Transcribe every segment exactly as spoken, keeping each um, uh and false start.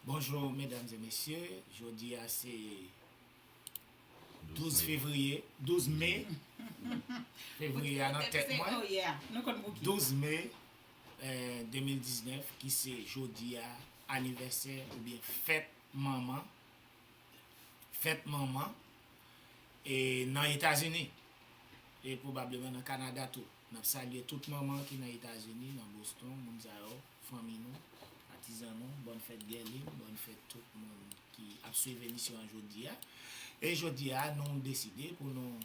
Bonjou medam e mesye, jodi a se douz fevriye, douz me, fevriye a nan tèt mwen, douz me, eh, de mil diznèf, ki se jodi a anivèsè oubyen fèt manman, fèt manman, e nan Etazini, e pwobableman nan Kanada tou. N ap salye tout manman ki nan Etazini, nan Boston, moun sa yo, fanmi nou, patizan nou, bòn fèt Guerline, bòn fèt tout moun ki ap swiv emisyon an jodi a. E jodi a, nou deside pou nou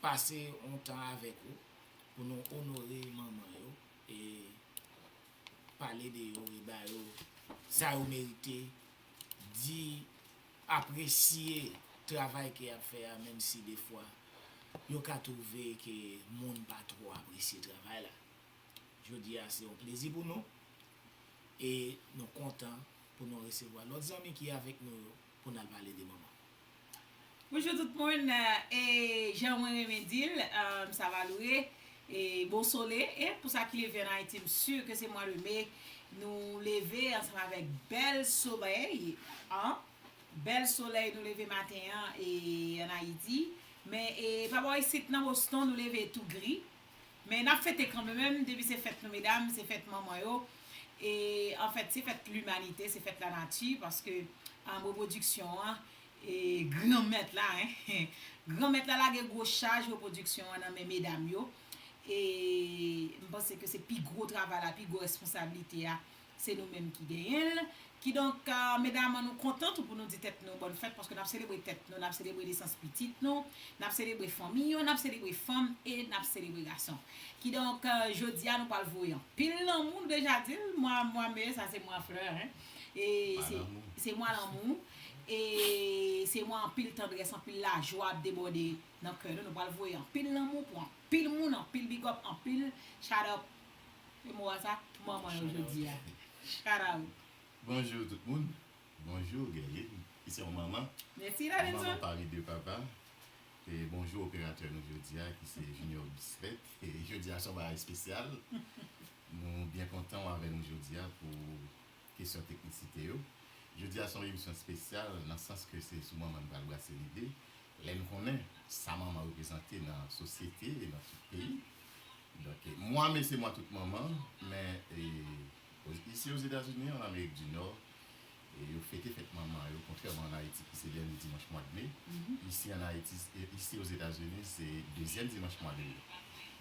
pase yon tan avèk ou, pou nou onore manman yo, e pale de yo, e ba yo sa yo merite, di, apresye travay ke y ap fè a, menm si defwa yo ka twouve ke moun pa twò apresye travay la. Jodi a se yon plezi pou nou e nou kontan pou nou resevwa lòt zanmi ki avèk nou yo pou n al pale de manman. Bonjou tout moun, e jan mwen renmen di l, sa va loure, e bon sole, e pou sa ki leve an Ayiti, m si ke se mwa de me, nou leve ansanm avèk bèl solèy, an, bèl solèy nou leve maten an, e an Ayiti, men e pa bò isit nan Boston nou leve tou gri, men n ap fete kanmenm, depi se fèt nou medam, se fèt manman yo, e anfèt se fèt limanite, se fèt lanati, paske an repwodiksyon an, e Granmèt la, en, Granmèt la lage gwo chaj repwodiksyon an nan men medam yo, e m panse ke se pi gwo travay la, pi gwo responsablite a, se nou menm ki genyen l. Kidonk, medam, nou kontan tou pou nou di tèt nou bòn fèt, paske n ap selebre tèt nou, n ap selebre nesans pitit nou, n ap selebre fanmi yo, n ap selebre fanm e n ap selebre gason. Kidonk, jodi a nou pral voye anpil lanmou, nou deja di l, mwa, mwa me, sa se mwa flè, en. E se, se mwa lanmou, e se mwa anpil tandrès, anpil lajwa ap debòde nan kè nou. Nou pral voye anpil lanmou pou anpil moun, anpil big up, anpil shout out. E mo a sa, manman yo jodi a. Shout out. Bonjou tout moun. Bonjou Guerline, ki se yon manman. Mèsi Ladenson. Manman pami de papa. E bonjou operatè nou jodi a, ki se Junior Bisfèt. E jodi a se yon bagay espesyal. Nou byen kontan w avè nou jodi a pou kesyon teknisite yo. Jodi a se yon emisyon espesyal nan sans ke se sou manman nou pral brase lide. Lè n konnen sa manman reprezante nan sosyete e nan tout peyi. Donk, mwa me se mwa tout manman, men e, isi Ozetazini, an Amerik di Nò, e yo fete fèt manman yo, kontrèman an Ayiti ki se dènye dimanch mwa de me. Isi an Ayiti, e, isi Ozetazini, se dezyèm dimanch mwa de me.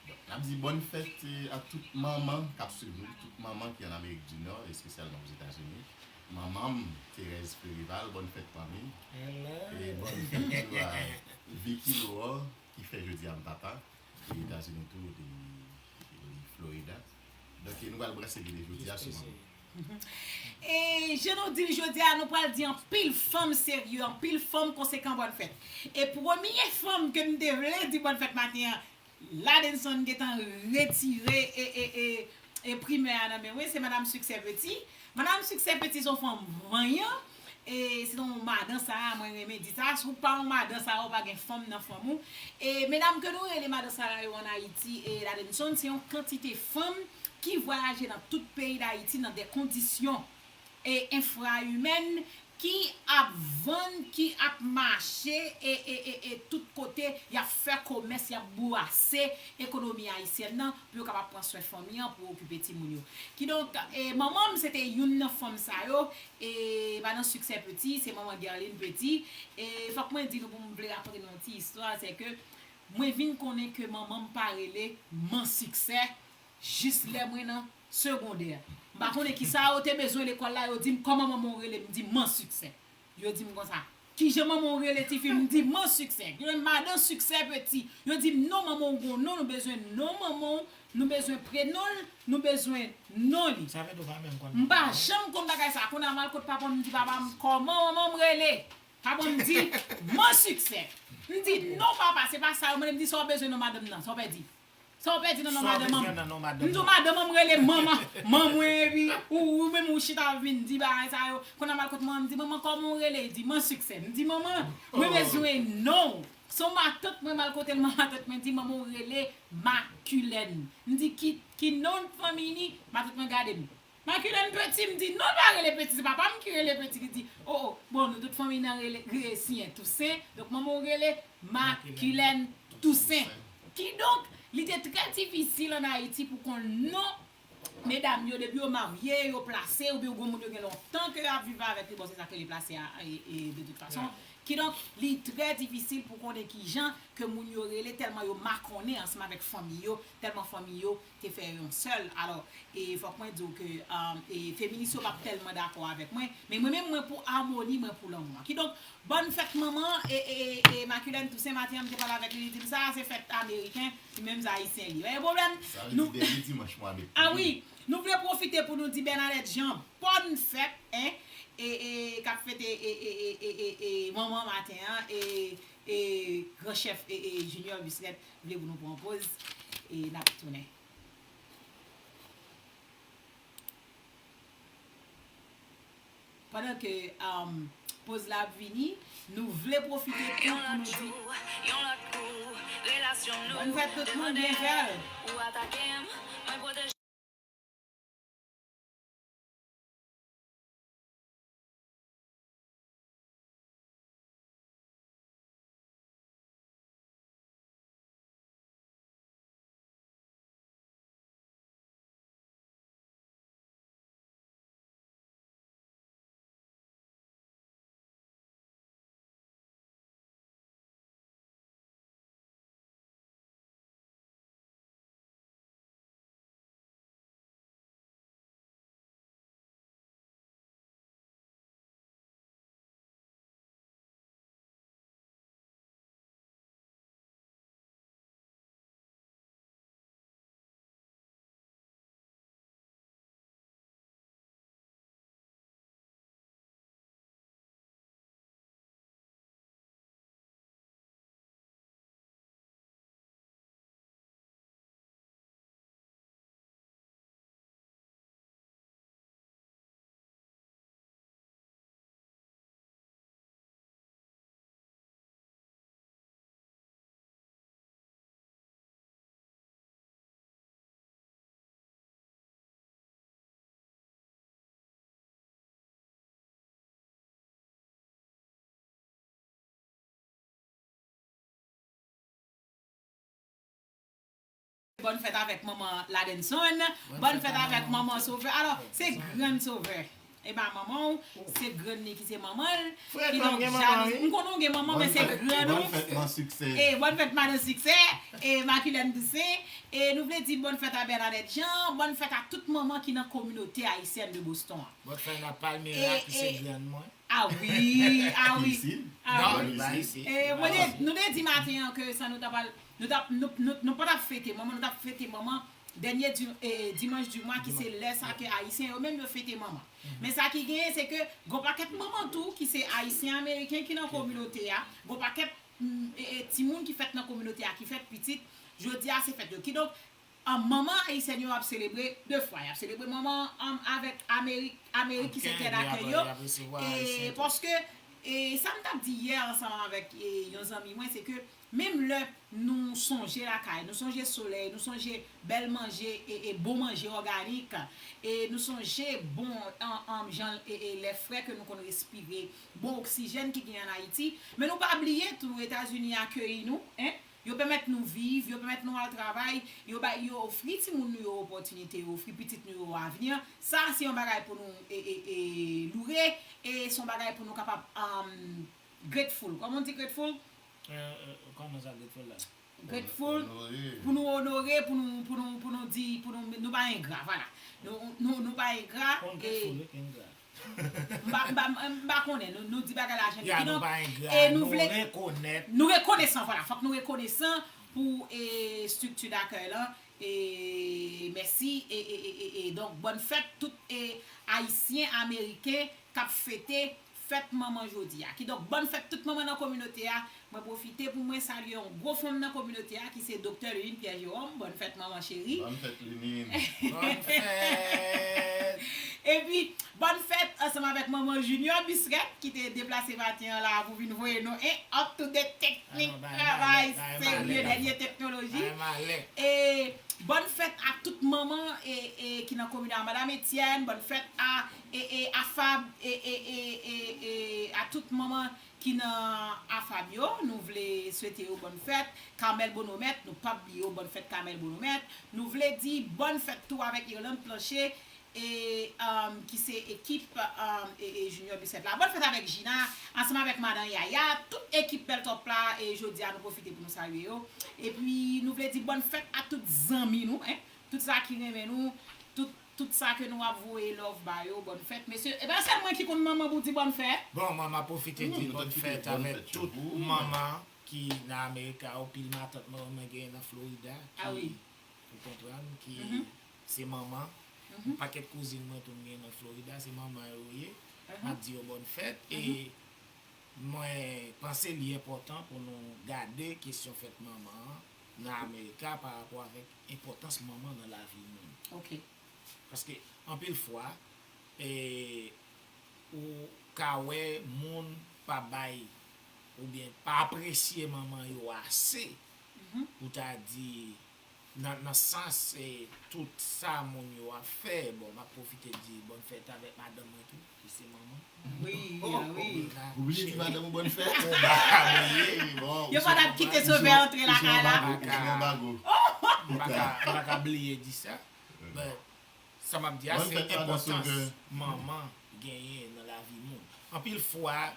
Donk, n ap di bòn fèt e, a tout manman k ap swiv nou, tout manman ki an Amerik di Nò, espesyalman Ozetazini. Manman m, Thérèse Fleurival, bòn fèt manmi. E bòn fèt tou a Vicky Laurent, ki fè jodi a m papa. Etazini tou, li, li Florida. Donk, nou pral brase lide jodi a sou manman. E jan nou di l jodi a, nou pral di anpil fanm serye, anpil fanm konsekan bòn fèt. E premye fanm ke m te vle di bòn fèt maten an, Ladenson gentan retire e, e, e, e primè a nan men mwen, se Madanm Siksè Peti. Madanm Siksè Peti se yon fanm vanyan, e se yon madan sa a, mwen renmen di sa, si w pa yon madan sa a, ou pa gen fanm nan fanm ou. E medam ke nou rele madan sa a yo an Ayiti, e Ladenson, se yon kantite fanm ki vwayaje nan tout peyi Dayiti nan de kondisyon e enfrayimèn ki ap vann, ki ap mache e, e, e, e tout kote, y ap fè komès, y ap bwase ekonomi ayisyèn nan pou yo kapab pran swen fanmi an, pou okipe timoun yo. Kidonk, e, manman m se te youn nan fanm sa yo, e, Madan Siksè Peti, se manman Guerline Peti, e fòk mwen di nou, pou m vle rakonte nou yon ti istwa, se ke mwen vin konnen ke manman m pa rele Man Siksè, jis lè mwen nan segondè. M pa konnen kisa yo te bezwen lekòl la, yo di m, "Kòman manman w rele?" M di, "Man Siksè." Yo di m konsa, "Kijan manman w rele, tifi?" M di, "Man Siksè." Yo di m, "Madan Siksè Peti." Yo di m, "Non, manman w gon non, nou bezwen non manman w, nou bezwen prenon l, nou bezwen non li." M pa janm konn bagay sa. Kounye a m al kot papa m, m di, "Papa m, kòman manman m rele?" Papa m di, "Man Siksè." M di, "Non, papa, se pa sa yo mande." M di, "Sa w bezwen non madanm nan, sa w pèdi?" Sa w pèdi nan non madan manman? M di w madan manman rele manman, manman epi ou, ou menm ou chita vin di bagay sa yo. Kounye a m al kot manman, m di, "Manman, kòman w rele?" Li di, "Man Siksè." M di, "Manman, mwen bezwen non w." Se yon matant mwen, m al kote l, matant mwen di, "Manman w rele Makilèn." M di, "Ki, ki non fanmi li?" Matant mwen gade m. Makilèn Peti, m di, "Non, l pa rele Peti, se papa m ki rele Peti." Li di, "O, o, bon, nou tout fanmi nan rele, rele siyen Tousen, donk manman w rele Makilèn Tousen." Kidonk, li te trè difisil ann Ayiti pou konn non medam yo, depi yo marye, yo plase, oubyen yon moun yo gen lontan ke y ap viv avèk li, bon, se sa ke li plase a, e, e, de tout fason. Kidonk, li trè difisil pou konnen kijan ke moun yo rele, tèlman yo makonnen ansanm avèk fanmi yo, tèlman fanmi yo te fè yon sèl. Alò, e fòk mwen di w ke, um, e, feminis yo p ap tèlman dakò avèk mwen, men mwen menm, mwen pou amoni, mwen pou lanmou. Kidonk, bòn fèt manman, e, e, e, e Makilèn Tousen, maten an, m te pale avèk li, li di m sa, se fèt ameriken, li menm se ayisyen li. Pa gen pwoblèm. Sa vle di dènye dimanch mwa de. Ah wi, nou vle pwofite pou nou di Bernadette Jean, bòn fèt, en, e, e, k ap fete, e, e, manman maten an, e, e, gran chèf, e, e, Junior Bisrèt vle pou nou pran poz, e n ap tounen. Pandan ke, um, poz la ap vini, nou vle pwofite tou pou nou di bòn fèt tout moun, byen fè l. Bòn fèt avèk manman Ladenson. Bòn fèt avèk manman Sovè. Alò, se grann Sovè. E pa manman w, se grann li ki se manman l. Kidonk, Janice, m konnen w gen manman, men se grann ou. Bòn fèt, Madan Siksè. E bòn fèt, Madan Siksè. E Makilèn Tousen. E nou vle di bòn fèt a Bernadette Jean. Bòn fèt a tout manman ki nan kominote ayisyèn de Boston an. Bòn fèt a Palmera, ki se grann mwen. Ah wi, ah wi. Isit? Ah wi. Non, li pa isit. E, mwen te, nou te di maten an ke sa nou ta pral, nou ta, nou, nou, nou pa t ap fete manman, nou t ap fete manman dènye di, e, dimanch di mwa, ki se lè sa ke ayisyen yo menm yo fete manman. Men sa ki genyen, se ke gon pakèt manman tou ki se ayisyen ameriken ki nan kominote a, gon pakèt, mm, e, e, timoun ki fèt nan kominote a, ki fèt pitit, jodi a se fèt yo. Kidonk, An, manman ayisyèn yo ap selebre de fwa. Y ap selebre manman an, avèk Amerik, Amerik ki se tè dakèy yo. E paske, e sa m t ap di yè ansanm avèk, e, yon zanmi mwen, se ke menm lè nou sonje lakay, nou sonje solèy, nou sonje bèl manje, e, e bon manje òganik, e nou sonje bon, an, an, jan, e, e lè frè ke nou konn respire, bon oksijèn ki genyen ann Ayiti, men nou pa bliye tou Etazini akeyi nou, en, Yo pèmèt nou viv, yo pèmèt nou al travay, yo bay, yo ofri timoun nou yo opòtinite, yo ofri pitit nou yo avni. Sa, se yon bagay pou nou, e, e, e, loure, e se yon bagay pou nou kapab, um, grateful. Kòman w di grateful? E, e, kòman sa grateful la? Grateful pou nou onore, pou nou, pou nou, pou nou di, pou nou, nou pa engra, vwala. Nou, nou, nou pa engra, e, M pa, m pa, m pa konnen, nou, nou di bagay la jan li. Kidonk, nou pa engra, e nou vle, nou rekonesan, vwala, fòk nou rekonesan pou, e, estrikti dakèy lan. E mèsi, e, e, e, e, e, donk, bòn fèt tout, e, ayisyen, ameriken k ap fete fèt manman jodi a. Kidonk, bòn fèt tout manman nan kominote a. Mwen pwofite pou mwen salye yon gwo fanm nan kominote a ki se Doktè Lunine Pierre Jérôme. Bòn fèt, manman cheri. Bòn fèt, Lunine. Bòn fèt. Epi, bòn fèt ansanm avèk manman Junior Bisrèt ki te deplase maten an la pou vin voye nou en up to date teknik, travay serye, dènye teknoloji. E Bòn fèt a tout manman e, e, ki nan komin an, Madam Etienne, bòn fèt a, e, e, Afab, e, e, e, e, e, a tout manman ki nan Afab yo. Nou vle swete yo bòn fèt. Carmel Bonomèt, nou p ap bliye yo, bòn fèt Carmel Bonomèt. Nou vle di bòn fèt tou avèk Irlande Plancher, e, um, ki se ekip, um, e, e Junior Bisset la. Bòn fèt avèk Gina, ansanm avèk Madan Yaya, tout ekip Bèl Top la, e jodi a nou pwofite pou nou salye yo. Epi nou vle di bòn fèt a tout zanmi nou, en, tout sa ki renmen nou, tout, tout sa ke nou ap voye love ba yo, bòn fèt. Mesye, e pa sèl mwen ki konn manman pou di bòn fèt. Bon, mwen m ap pwofite di bòn fèt avèk tout manman ki nan Amerika, anpil matant mwen, mwen genyen nan Florida, ki, ou konprann, ki se manman. Yon pakèt kouzin mwen tou m gen nan Florida, se manman yo ye. M ap di yo bòn fèt. E mwen panse li enpòtan pou nou gade kesyon fèt manman an nan Amerika pa rapò avèk enpòtans manman nan lavi moun. Paske anpil fwa, e, ou ka wè moun pa bay oubyen pa apresye manman yo ase pou ta di, nan, nan sans, e, tout sa moun yo ap fè. Bon, m ap pwofite di bòn fèt avèk madanm mwen tou, ki se manman. Wi, wi. Ou bliye di madanm ou bòn fèt? Yo pa t ap kite sovè antre lakay la. M pa ka, m pa ka, m pa ka bliye di sa. But sa m ap di a, se enpòtans manman genyen nan lavi moun. Anpil fwa,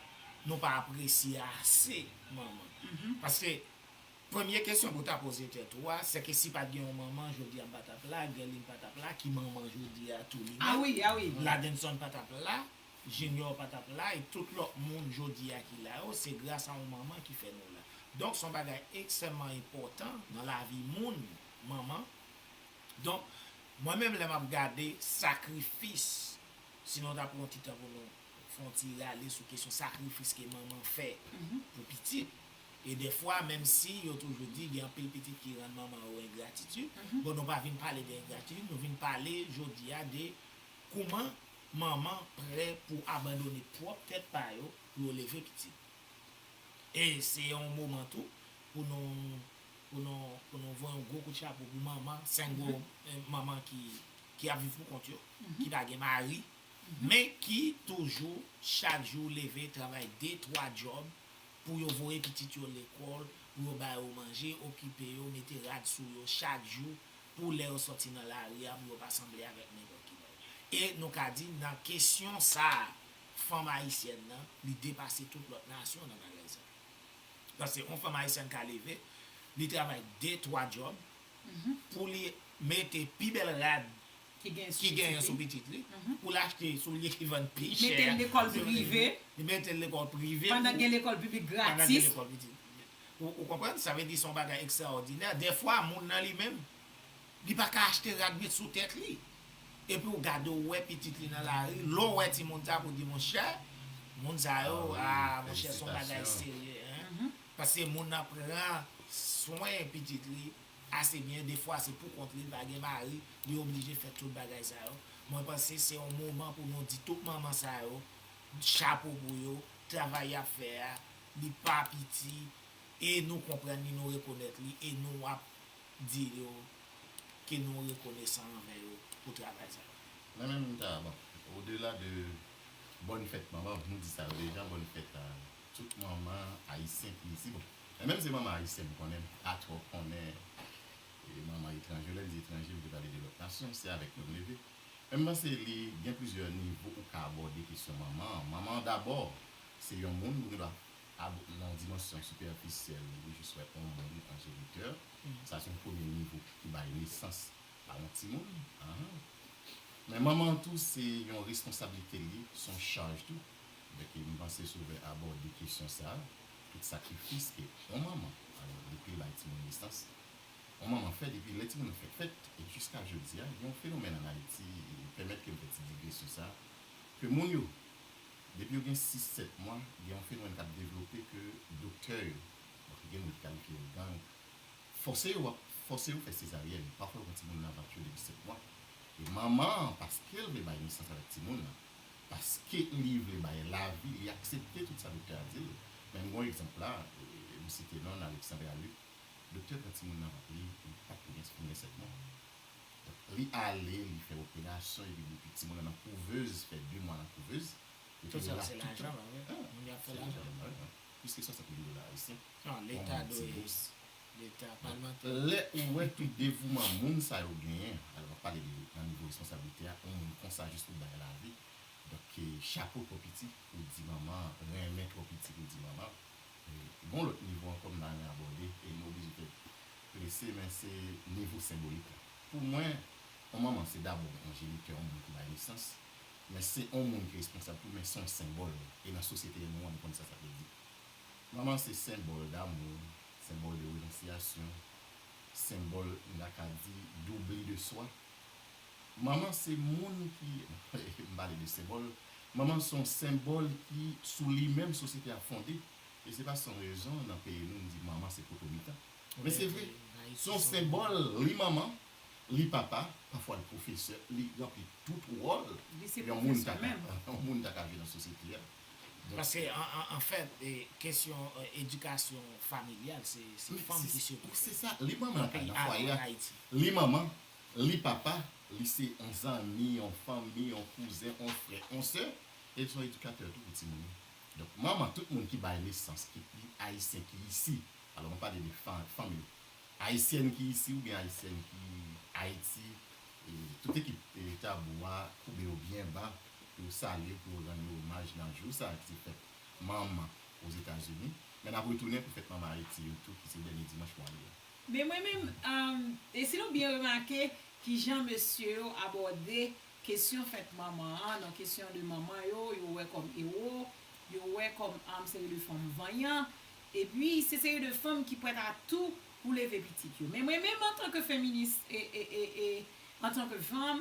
nou pa apresye ase manman. Paske premye kesyon pou w ta poze tèt ou a, se ke si pa t gen yon manman, jodi a m pa t ap la, Guerline pa t ap la, ki manman jodi a tou li menm. Ladenson pa t ap la, Junior pa t ap la, e tout lòt moun jodi a ki la yo, se gras a yon manman ki fè nou la. Donk, se yon bagay ekstrèmman enpòtan nan lavi moun, manman. Donk, mwen menm lè m ap gade sakrifis, si nou ta pran yon ti tan pou nou fè yon ti rale sou kesyon sakrifis ke manman fè pou pitit, e dèfwa, menm si yo toujou di gen anpil pitit ki rann manman yo engratitid, bon, nou pa vin pale de engratitid, nou vin pale jodi a de kouman manman prè pou abandone pwòp tèt pa yo pou yo leve pitit. E se yon moman tou pou nou, pou nou, pou nou voye yon gwo kout chapo pou manman, single, eh, manman ki, ki ap viv pou kont yo, ki pa gen mari, men ki toujou, chak jou, leve, travay de, twa djòb pou yo voye pitit yo lekòl, pou yo ba yo manje, okipe yo, mete rad sou yo chak jou, pou lè yo sòti nan lari a, pou yo pa sanble avèk nenpòt ki bagay. E nou ka di, nan kesyon sa a, fanm ayisyèn nan, li depase tout lòt nasyon nan bagay sa. Paske yon fanm ayisyèn ka leve, li travay de, twa djòb, pou li mete pi bèl rad ki genyen sou pitit li, pou l achte soulye ki vann pi chè. Mete l lekòl prive. Li mete l lekòl prive. Pandan gen lekòl piblik gratis. Ou, ou konprann? Sa vle di se yon bagay ekstraòdinè. Dèfwa, moun nan li menm, li pa ka achte rad met sou tèt li. Epi w gade, w wè pitit li nan lari, lè w wè timoun sa, pou di, monchè, moun sa yo, a, monchè, se yon bagay serye, en. Paske moun nan pran swen pitit li ase byen, defwa se pou kont li, li pa gen mari, li oblije fè tout bagay sa yo. Mwen panse se yon moman pou nou di tout manman sa yo, chapo pou yo, travay y ap fè a, li pa piti, e nou konprann li, nou rekonèt li, e nou ap di yo ke nou rekonesan anvè yo pou travay sa yo. Mwen menm, m ta, bon, odela de bòn fèt manman, nou di sa yo deja, bòn fèt a tout manman ayisyen ki isi. Bon, mwen menm se manman ayisyen m konnen, m pa twò konnen, e, manman etranje. Lè m di etranje, m te pale de lòt nasyon, se avèk yo m leve. Men m panse li gen plizyè nivo ou ka abòde kesyon manman an. Manman an dabò, se yon moun ou gen dwa ab-, nan yon dimansyon sipèfisyèl, ou jis wè yon moun an jenitè. Sa se yon premye nivo ki bay nesans a yon timoun. Ahan. Men manman an tou, se yon responsablite li, se yon chaj tou. Donk, m panse Sovè abòde kesyon sa a, tout sakrifis ke yon manman, alò, depi l bay timoun nesans, yon manman fè depi lè timoun nan fèk fèt, e jiska jodi a, gen yon fenomèn ann Ayiti, e pèmèt ke m fè ti digresyon sa a, ke moun yo, depi yo gen sis, sèt mwa, gen yon fenomèn k ap devlope ke doktè yo, bon, ki gen moun ki kalifye yo gang, fòse yo, fòse yo fè sezaryèn, pafwa yo pran timoun nan vant yo depi sèt mwa. E manman an, paske l vle bay nesans avèk timoun nan, paske li vle bay lavi, li aksepte tout sa doktè a di l. Men m gen yon egzanp la, e, m site non l, Alexandra Luc, Doktè pran timoun nan vant li, li pa t gen, li gen sèt mwa. Donk, li ale, li fè operasyon, epi depi timoun nan nan kouvez, fè de mwa nan kouvez, epi li la toutan. Moun y ap fè lajan. Plis ke swasant mil dola ayisyen. Non, Leta dwe, Leta, palmantè. Lè ou wè tout devouman moun sa yo genyen, alò, m ap pale de nan nivo responsablite a, yon moun konsa jis pou bay lavi. Donk, chapo twò piti pou di manman, renmen twò piti pou di manman. Gen yon lòt nivo ankò m ta renmen abòde, e m oblije fè prese, men se nivo senbolik la. Pou mwen, yon manman se dabò yon jenitè, yon moun ki bay nesans, men se yon moun ki responsab tou, men se yon senbòl. E nan sosyete nou an, nou konn sa sa vle di. Manman se senbòl damou, senbòl de renonsyasyon, senbòl, m ta ka di, d'oubli de swa. Manman se moun ki, m pale de senbòl, manman se yon senbòl ki sou li menm sosyete a fonde. E se pa san rezon nan peyi nou, nou di manman se poto mitan. Men se vre, se yon senbòl, li manman, li papa, pafwa li pwofesè, li ranpli tout wòl yon moun ta ka, yon moun ta ka jwe nan sosyete a. Paske, an, an, anfèt, e, kesyon, e, edikasyon familyal, se, se fanm ki sipòte. Se sa, li manman nan fwaye a, li manman, li papa, li se yon zanmi, yon fanmi, yon kouzen, yon frè, yon sè, e li se yon edikatè tou pou timoun yo. Donk, manman, tout moun ki bay nesans, ki, ki ayisyen, ki isi, alò, mwen pale de fanmi, ayisyèn ki isi oubyen ayisyèn ki Ayiti, e, tout ekip, e, Tabou a koube yo byen ba pou yo salye, pou yo rann yo omaj nan jou sa a ki se fèt manman Ozetazini. Men n ap retounen pou fèt manman Ayiti yo tou, ki se dènye dimanch mwa li a. Men mwen menm, e si nou byen remake kijan mesye yo abòde kesyon fèt manman an, nan kesyon de manman yo, yo wè kòm ewo, yo wè kòm yon seri de fanm vanyan, epi se seri de fanm ki prèt a tou pou leve pitit yo. Men mwen menm antanke feminis e, e, e, e antanke fanm,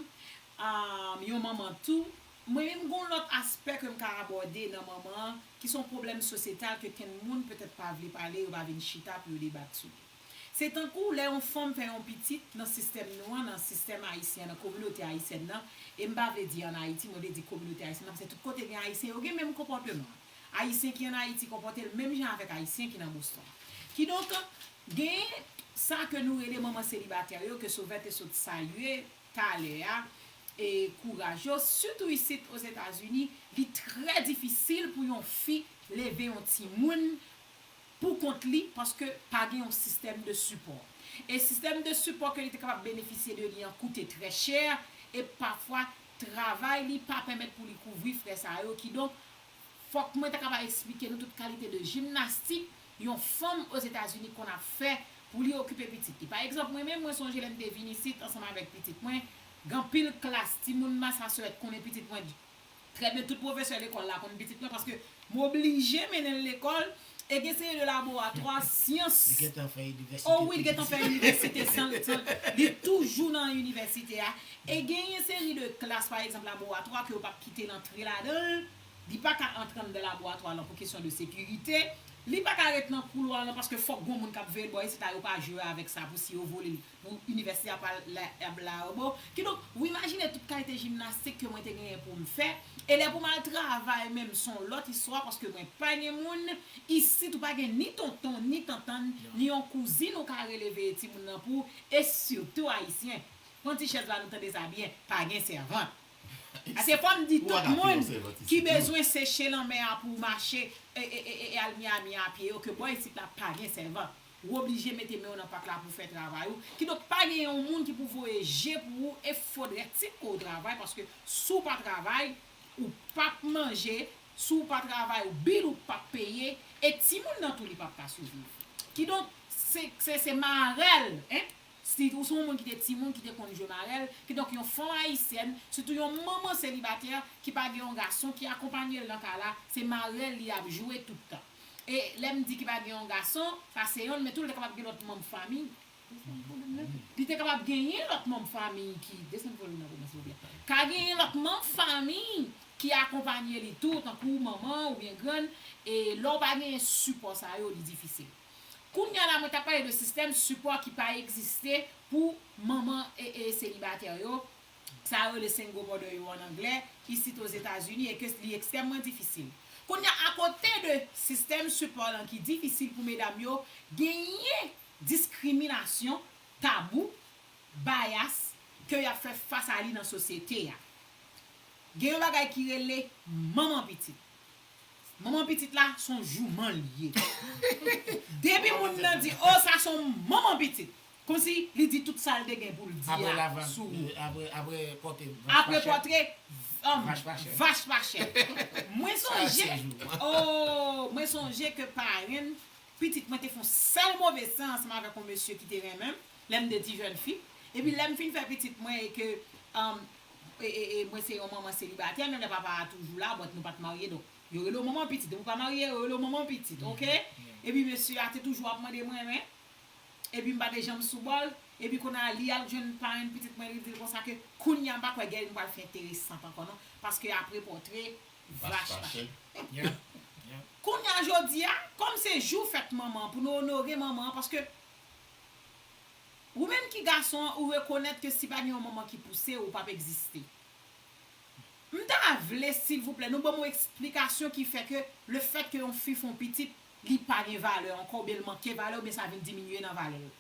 yon manman tou, mwen menm gon lòt aspè ke m ka abòde nan manman an, ki se yon pwoblèm sosyetal ke kenn moun petèt pa vle pale, yo pa vin chita pou yo debat sou li. Se tankou lè yon fanm fè yon pitit nan sistèm nou an, nan sistèm ayisyen an, nan kominote ayisyèn nan, e m pa vle di ann Ayiti, mwen vle di kominote ayisyèn nan, paske tout kote gen ayisyen, yo gen menm konpòteman. Ayisyen ki ann Ayiti konpòte l menm jan avèk ayisyen ki nan Boston. Kidonk, gen sa ke nou rele manman selibatè yo, ke Sauveur te sot salye talè a, e kouraj yo, sitou isit Ozetazini, li trè difisil pou yon fi leve yon timoun pou kont li, paske pa gen yon sistèm de sipò. E sistèm de sipò ke li te kapab benefisye de li an koute trè chè, e pafwa, travay li pa pèmèt pou li kouvri frè sa yo. Kidonk, fòk mwen ta kapab eksplike nou tout kalite de jimnastik yon fanm Ozetazini konn ap fè pou li okipe pitit li. Pa egzanp, mwen menm, mwen sonje lè m te vin isit ansanm avèk pitit mwen, gen anpil klas timoun Massasoit konnen pitit mwen trè byen, tout pwofesè lekòl la konn pitit mwen, paske m oblije mennen l lekòl, e gen seri de laboratwa, syans. Li gentan fè inivèsite. O wi, li gentan fè inivèsite, san, san, li toujou nan inivèsite a. E genyen seri de klas, pa egzanp, laboratwa ke yo p ap kite l antre ladan l. Li pa ka antre anndan laboratwa lan pou kesyon de sekirite. Li pa ka ret nan koulwa lan paske fòk gon moun k ap veye l bò isit la, yo pa jwe avèk sa pou si yo vole l, pou inivèsite a pa la, la, la bò. Kidonk, ou imajine tout kalite jimnastik ke mwen te genyen pou m fè. E lè pou m al travay menm, se yon lòt istwa paske mwen pa gen moun. Isit, ou pa gen ni tonton, ni tantann, ni yon kouzin ou ka rele veye timoun nan pou ou, e sitou ayisyen. Pran ti chèz la, nou tande sa byen, pa gen sèvant. Paske fò m di tout moun ki bezwen seche lanmè a pou mache e, e, e, e, e al Miami a pye yo, ke bò isit la pa gen sèvant. Ou oblije mete men w nan pak la pou w fè travay ou. Kidonk, pa gen yon moun ki pou voye je pou ou e fodre ti kou w travay, paske si w pa travay, ou p ap manje, si w pa travay, ou bil ou p ap peye, e timoun nan tou li p ap ka siviv. Kidonk, se, se, se marèl, en, si ou se yon moun ki te timoun, ki te konn jwe marèl, kidonk yon fanm ayisyèn, sitou yon manman selibatè ki pa gen yon gason ki akonpanye l nan kay la, se marèl li ap jwe tout tan. E lè m di ki pa gen yon gason, sa se yonn, men tou li te kapab gen lòt manm fanmi. Li te kapab genyen lòt manm fanmi ki, desann vòlèm nan pou mwen, silvouplè. Ka genyen lòt manm fanmi ki akonpanye li tou, tankou manman oubyen grann, e lè w pa genyen sipò sa yo, li difisil. Kounye a la, mwen t ap pale de sistèm sipò ki pa egziste pou manman e, e selibatè yo. Sa yo rele single mother yo an anglè, isit Ozetazini, e ke li ekstrèmman difisil. Kounye a, akote de sistèm sipò lan ki difisil pou medam yo, genyen diskriminasyon, tabou, bias ke y ap fè fas a li nan sosyete a. Gen yon bagay ki rele manman pitit. Manman pitit la, se yon jouman li ye. Depi moun nan di, "O, sa se yon manman pitit." Kòmsi li di tout sa l te gen pou l di a sou ou. Apre, apre pòtre vach pa chè. Apre pòtre vach pa chè. Mwen sonje, o, mwen sonje ke parenn pitit mwen te fè yon sèl move san ansanm avèk yon mesye ki te renmen m, lè m te ti jèn fi. Epi lè m fin fè pitit mwen e ke, um, e, e, e mwen se yon manman selibatè, menm lè papa a toujou la, but nou pa t marye, donk yo rele w manman pitit. Depi w pa marye, yo rele w manman pitit, oke? Epi mesye a te toujou ap mande mwen, men, epi m pa te janm sou bò l. Epi kounye a, li al jwenn parenn pitit mwen, li di l konsa ke kounye a, m pa kwè Guerline pral fè enteresant ankò non, paske apre pòtre vach pa chè. Kounye a, jodi a, kòm se jou fèt manman an, pou nou onore manman an, paske ou menm ki gason an, ou rekonèt ke si pa gen yon manman ki pouse w, ou p ap egziste. M ta vle, silvouplè, nou ban m yon eksplikasyon ki fè ke lefèt ke yon fi fè yon pitit, li pa gen valè ankò, oubyen l manke valè, oubyen sa vin diminye nan valè l.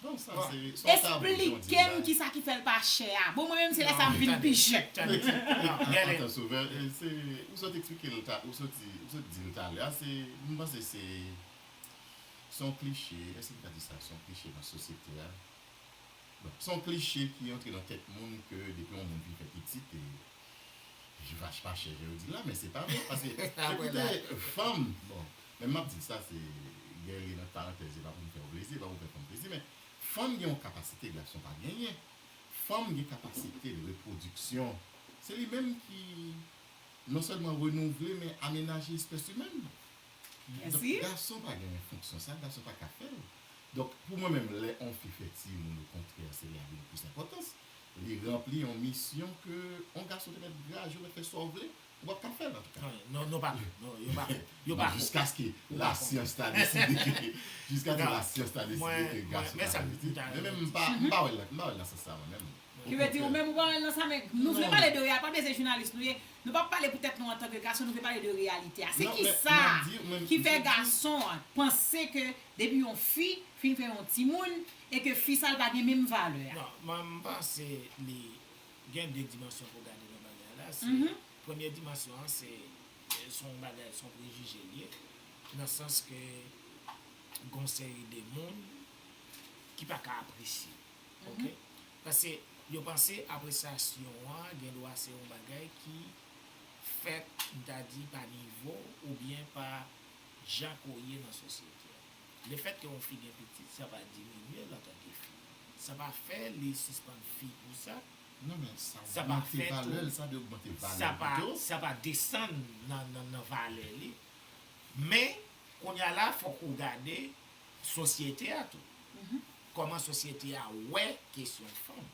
Bon, sa se, se yon tabou, jan w di la. Eksplike m kisa ki fè l pa chè a. Bon, mwen menm, se lè sa m vin pi jèn. Tande, tande. Non, Guerline. Attends, Sauveur, e, se, ou sot eksplike l ta, ou sot di, ou sot di l talè a, se, m panse se, se yon kliche, èske m ka di sa? Se yon kliche nan sosyete a. Bon, se yon kliche ki antre nan tèt moun ke depi yon moun fin fè pitit, e, vach pa chè, jan yo di la, men se pa vre, paske ekoute, fanm, bon, men m ap di sa, se, Guerline, ant parantèz, se pa pou m fè w plezi, se pa pou m fè fanm plezi, men fanm gen yon kapasite gason pa genyen. Fanm gen kapasite de repwodiksyon. Se li menm ki non sèlman renouvle, men amenaje espès imèn. Donk, gason pa gen fonksyon sa, gason pa ka fè l. Donk, pou mwen menm, lè yon fi fè timoun, okontrè, se li a gen plis enpòtans. Li ranpli yon misyon ke yon gason te mèt graje, ou mèt fè sa w vle, ou p ap ka fè l, antouka. Non, non, non, pa, non, yo pa, yo pa. Non, jiskaske lasyans ta deside ke, jiskaske lasyans ta deside ke gason ka fè pitit. Men menm, m pa, m pa wè l, m pa wè l nan sans sa, mwen menm. Ki vle di ou menm ou pa wè l nan sa, men nou vle pale de reyal-, pa bezwen jounalis nou ye. Nou p ap pale pou tèt nou antanke gason, nou vle pale de reyalite a. Se kisa ki fè gason an panse ke depi yon fi fin fè yon timoun e ke fi sa l pa gen menm valè a? Non, mwen, m panse li gen de dimansyon pou gade nan bagay la. Se, premye dimansyon an, se, se yon bagay, se yon prejije l ye, nan sans ke gon seri de moun ki pa ka apresye. Oke? Paske yo panse apresyasyon an gen dwa se yon bagay ki fèt, m ta di, pa nivo w oubyen pa jan ke w ye nan sosyete a. Lefèt ke yon fi gen pitit, sa pa diminye l antanke fi. Sa pa fè li sispann fi pou sa. Non, men sa ogmante valè l, sa dwe ogmante valè l pito. Sa pa desann nan, nan, nan valè li. Men, kounye a la, fòk ou gade sosyete a tou. Kòman sosyete a wè kesyon fanm.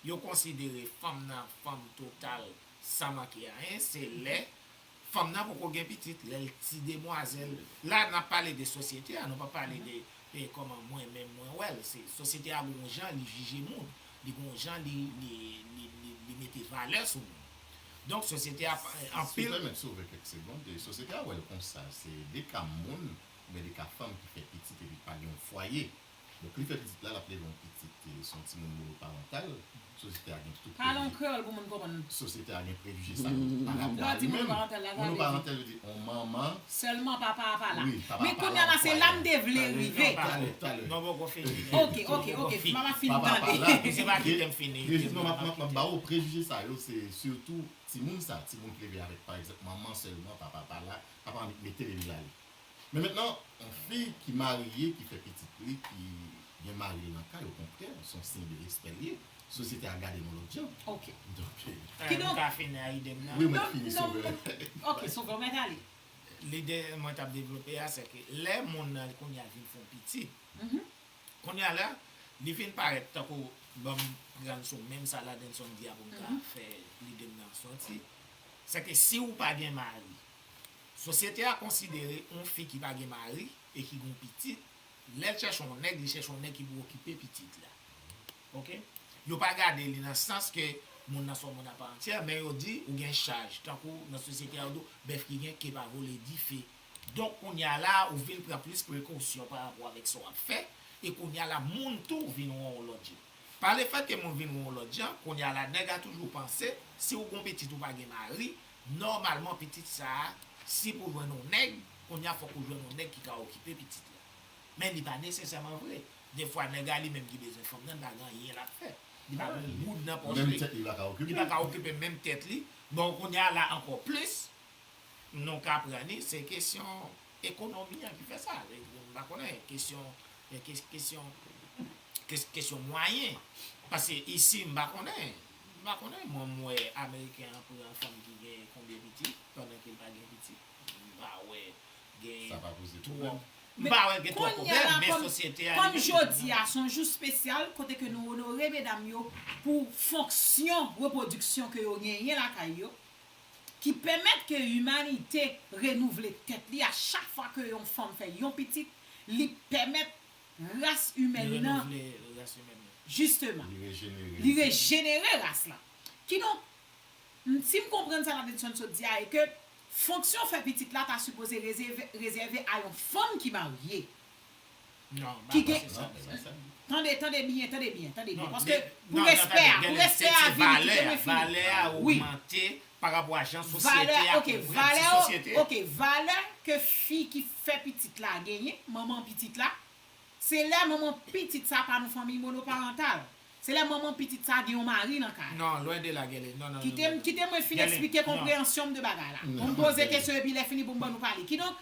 Yo konsidere fanm nan fanm total, san manke anyen, se lè fanm nan poko gen pitit, lè l ti demwazèl. La, n ap pale de sosyete a, nou pa pale de, e, kòman mwen menm mwen wè l. Se, sosyete a gon jan li jije moun, li gon jan li, li, li, li, li mete valè sou moun. Donk, sosyete a, anpil. Si w pèmèt Sovè kèk segond, e, sosyete a wè l konsa, se de ka moun, oubyen de ka fanm ki fè pitit epi pa gen yon fwaye. Donk, li fè pitit la, l ap leve yon pitit, e, se yon timoun monoparantal. Sosyete a gen tout prejije. Pale an kreyòl pou moun konprann. Sosyete a gen prejije sa yo pa rapò a li menm. Lè w di monoparantal la, sa vle di monoparantal vle di yon manman. Sèlman papa a pa la. Wi, papa a pa la. Men kounye a la, se la m te vle rive. Talè, talè, talè. Non, poko fini. Oke, oke, oke. M ap fin tande. Papa a pa la. Se pa kite m fini. Prejije, non, m ap, m ap, m ap ba w prejije sa yo, se sitou timoun sa, timoun ki leve avèk, pa egzanp, manman sèlman, papa a pa la, papa a mete l epi l ale. Men mentnan, yon fi ki marye, ki fè pitit li, ki gen mari l nan kay, okontrè, se yon siy de respè l ye. Sosyete a gade nou lòt jan. Oke. Donk, e, kidonk, m ka fini a ide m nan? Wi, mwen fini, Sovè. Ok, Sovè, mèt ale. Lide mwen t ap devlope a, se ke lè moun nan kounye a vin fè yon pitit, kounye a la, li vin parèt tankou, ban m pran sou menm sa Ladenson di a pou m ka fè lide m nan sòti. Se ke si w pa gen mari, sosyete a konsidere yon fi ki pa gen mari e ki gen yon pitit, lè l chèche yon nèg, li chèche yon nèg ki pou okipe pitit la. Oke? Yo pa gade li nan sans ke moun nan se yon moun aparantyè, men yo di ou gen chaj. Tankou nan sosyete a, yo di w, bèf ki gen ke pa vole dife. Donk, kounye a la, ou vin pran plis prekosyon pa rapò avèk sa w ap fè. E kounye a la, moun tou vin wè w yon lòt jan. Pa lefètke moun vin wè w yon lòt jan, kounye a la, nèg la toujou panse, si w gen yon pitit ou pa gen mari, nòmalman pitit sa a, si pou jwenn yon nèg, kounye a fòk ou jwenn yon nèg ki ka okipe pitit la. Men li pa nesesèman vre. Defwa nèg la li menm ki bezwen fanm nan, li pa gen anyen l ap fè. Li pa gen yon goud nan pòch li. Li pa ka okipe menm tèt li. Bon, kounye a la ankò plis, nou ka pran li, se kesyon ekonomi an ki fè sa. M pa konnen, kesyon, kesyon, kesyon mwayen. Paske isi, m pa konnen. M pa konnen, mwen m wè Ameriken an pran fanm ki gen konbyen pitit, pandan ke l pa gen pitit. M pa wè gen twòp. M pa wè gen twòp pwoblèm, men sosyete a li menm. Kòm jodi a, se yon jou espesyal, kote ke nou onore medam yo pou fonksyon repwodiksyon ke yo genyen lakay yo, ki pèmèt ke imanite renouvle tèt li a chak fwa ke yon fanm fè yon pitit, li pèmèt ras imèn nan, jisteman, li rejenere ras la. Kidonk, si m konprann sa Madison sot di a, e ke fonksyon fè pitit la ta sipoze rezève, rezève a yon fanm ki marye. Ki gen. Tande, tande byen, tande byen, tande byen. Paske pou respè a, pou respè a vini, kite mwen fini. Valè a ogmante pa rapò a jan sosyete a konprann ti sosyete. Ok, valè ke fi ki fè pitit la genyen, manman pitit la, se lè manman pitit sa pa nan fanmiy monoparantal. Se lè manman pitit sa gen yon mari nan kay. Non, lwen de la, Gèlin. Non, non, non. Kite m, kite mwen fin eksplike konpreyansyon m de bagay la. Pou m poze kesyon epi lè fini pou m ban nou pale. Kidonk,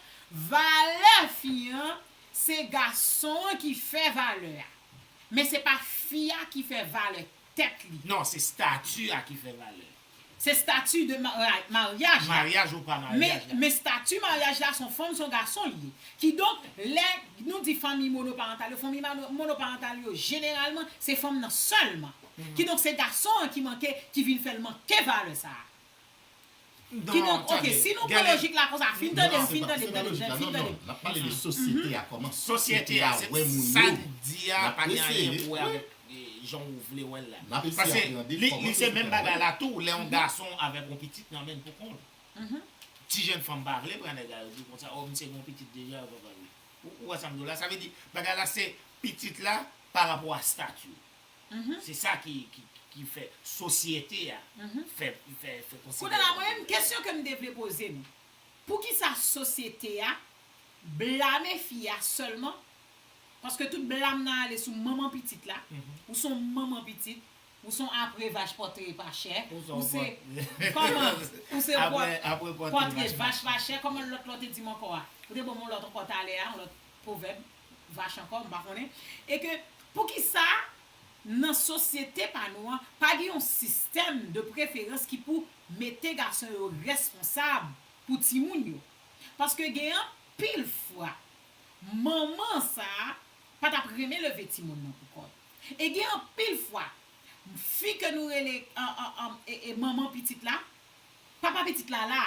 valè fi an, se gason an ki fè valè a. Men se pa fi a ki fè valè tèt li. Non, se stati a ki fè valè. Se stati de maryaj la. Maryaj ou pa maryaj la. Men stati maryaj la, se yon fanm, se yon gason li ye. Kidonk, lè nou di fanmi monoparantal yo, fanmi monoparantal yo, jeneralman, se fanm nan sèlman. Kidonk, se gason an ki manke, ki vin fè l manke valè sa a. Kidonk, ok, si nou pran lojik la konsa, fin tande m, fin tande m, tande m, fin tande m. N ap pale de sosyete a, kòman sosyete a wè moun yo. Sa n di a pa gen anyen pou wè avèk jan w vle wè l la. Paske li, li se menm bagay la tou, lè yon gason avèk yon pitit nan men l pou kont. Ti jèn fanm pa vle pran nèg la, yo di konsa, o, misye gen yon pitit deja, yo pa vle. Ou, ou wè sa m di w la? Sa vle di, bagay la se pitit la pa rapò a stati. Se sa ki, ki, ki fè sosyete a fè, fè, fè konsidere. Kounye a la, mwen menm, kesyon ke m te vle poze nou, poukisa sosyete a blame fi a sèlman? Paske tout blam nan ale sou manman pitit la. Ou se yon manman pitit, ou se yon apre vach pòtre pa chè, ou se, kòman, ou se pòtre vach pa chè, kòman lòt la w te di m ankò a? Ou te ban m yon lòt ankò talè a, yon lòt pwovèb, vach ankò, m pa konnen. E ke, poukisa nan sosyete pa nou an, pa gen yon sistèm de preferans ki pou mete gason yo responsab pou timoun yo. Paske gen anpil fwa, manman sa a pa t ap renmen leve timoun nan pou kò l. E gen anpil fwa, fi ke nou rele, an, an, an, e, e manman pitit la, papa pitit la la,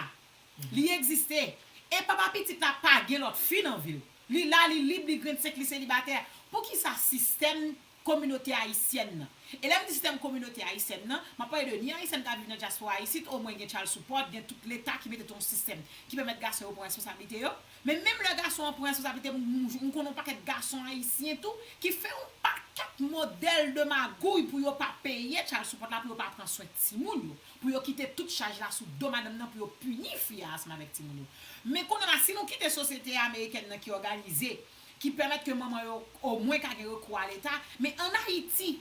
li egziste. E papa pitit la pa gen lòt fi nan vi l. Li la, li lib, li grenn sèk, li selibatè. Poukisa sistèm kominote ayisyèn nan? E lè m di sistèm kominote ayisyèn nan, m ap pale de ni ayisyèn k ap viv nan dyaspora isit, omwen gen child support, gen tout leta ki mete tou yon sistèm ki pèmèt gason yo pran responsablite yo. Men menm lè gason an pran responsablite, m, m, m konnen yon pakèt gason ayisyen tou ki fè yon pakèt modèl de magouy pou yo pa peye child support la, pou yo pa pran swen timoun yo, pou yo kite tout chaj la sou do madanm nan, pou yo pini fi a ansanm avèk timoun yo. Men kounye a la, si nou kite sosyete amerikèn nan ki òganize, ki pèmèt ke manman yo omwen ka gen rekou a leta, men ann Ayiti,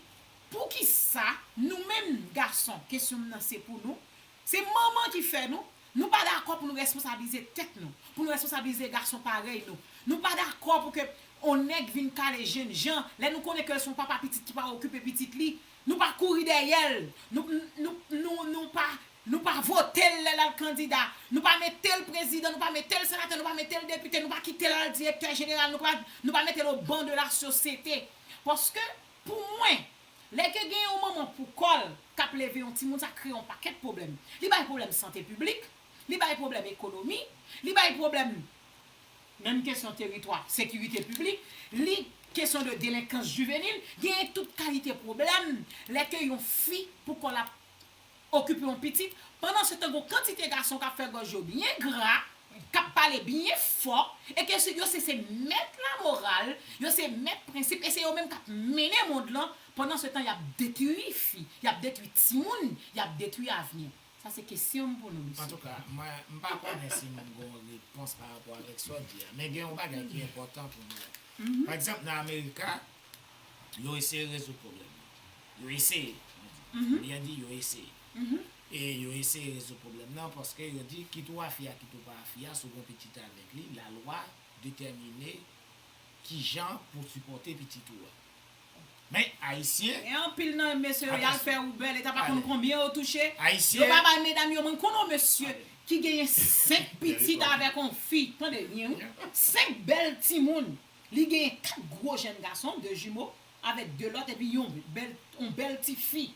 poukisa nou menm gason, kesyon m nan se pou nou, se manman ki fè nou, nou pa dakò pou nou responsablize tèt nou, pou nou responsablize gason parèy nou. Nou pa dakò pou ke on nèg vin kale jènjan, lè nou konnen ke se yon papa pitit ki pa okipe pitit li, nou pa kouri dèyè l, nou, nou, nou, nou pa, nou pa vote l lè l al kandida, nou pa mete l prezidan, nou pa mete l senatè, nou pa mete l depite, nou pa kite l al direktè jeneral, nou pa, nou pa mete l au banc de la société. Paske, pou mwen, lè ke gen yon manman pou kò l k ap leve yon timoun, sa kreye yon pakèt pwoblèm. Li bay pwoblèm sante piblik, li bay pwoblèm ekonomi, li bay pwoblèm menm kesyon teritwa, sekirite piblik, li kesyon de delenkans jivenil, genyen tout kalite pwoblèm lè ke yon fi pou kò l ap okipe yon pitit, pandan se tan gon kantite gason k ap fè gòj yo byen gra, k ap pale byen fò, e ke se, yo se, se mèt lamoral, yo se mèt prensip, e se yo menm k ap mennen mond lan, pandan se tan y ap detwi fi, y ap detwi timoun, y ap detwi avni. Sa se kesyon m pou nou, mesye. Antouka, mwen, m pa konnen si m gon repons pa rapò avèk sa w di a, men gen yon bagay ki enpòtan pou nou. Pa egzanp, nan Amerika, yo eseye rezoud pwoblèm nan. Yo eseye. M byen di, yo eseye. E yo eseye rezoud pwoblèm nan paske yo di, kit ou a fi a, kit ou pa a fi a, si w gon pitit avèk li, lalwa detèmine kijan pou w sipòte pitit ou a. Men, Ayisyen. Gen anpil nan mesye yo, y al fè Uber, leta pa konn konbyen yo touche. Yo pa bay medam yo, mwen konn yon mesye ki genyen senk pitit avèk yon fi. Tande byen, wi. Senk bèl timoun. Li genyen kat gwo jèn gason, de jimo, avèk de lòt, epi yon bèl, yon bèl ti fi.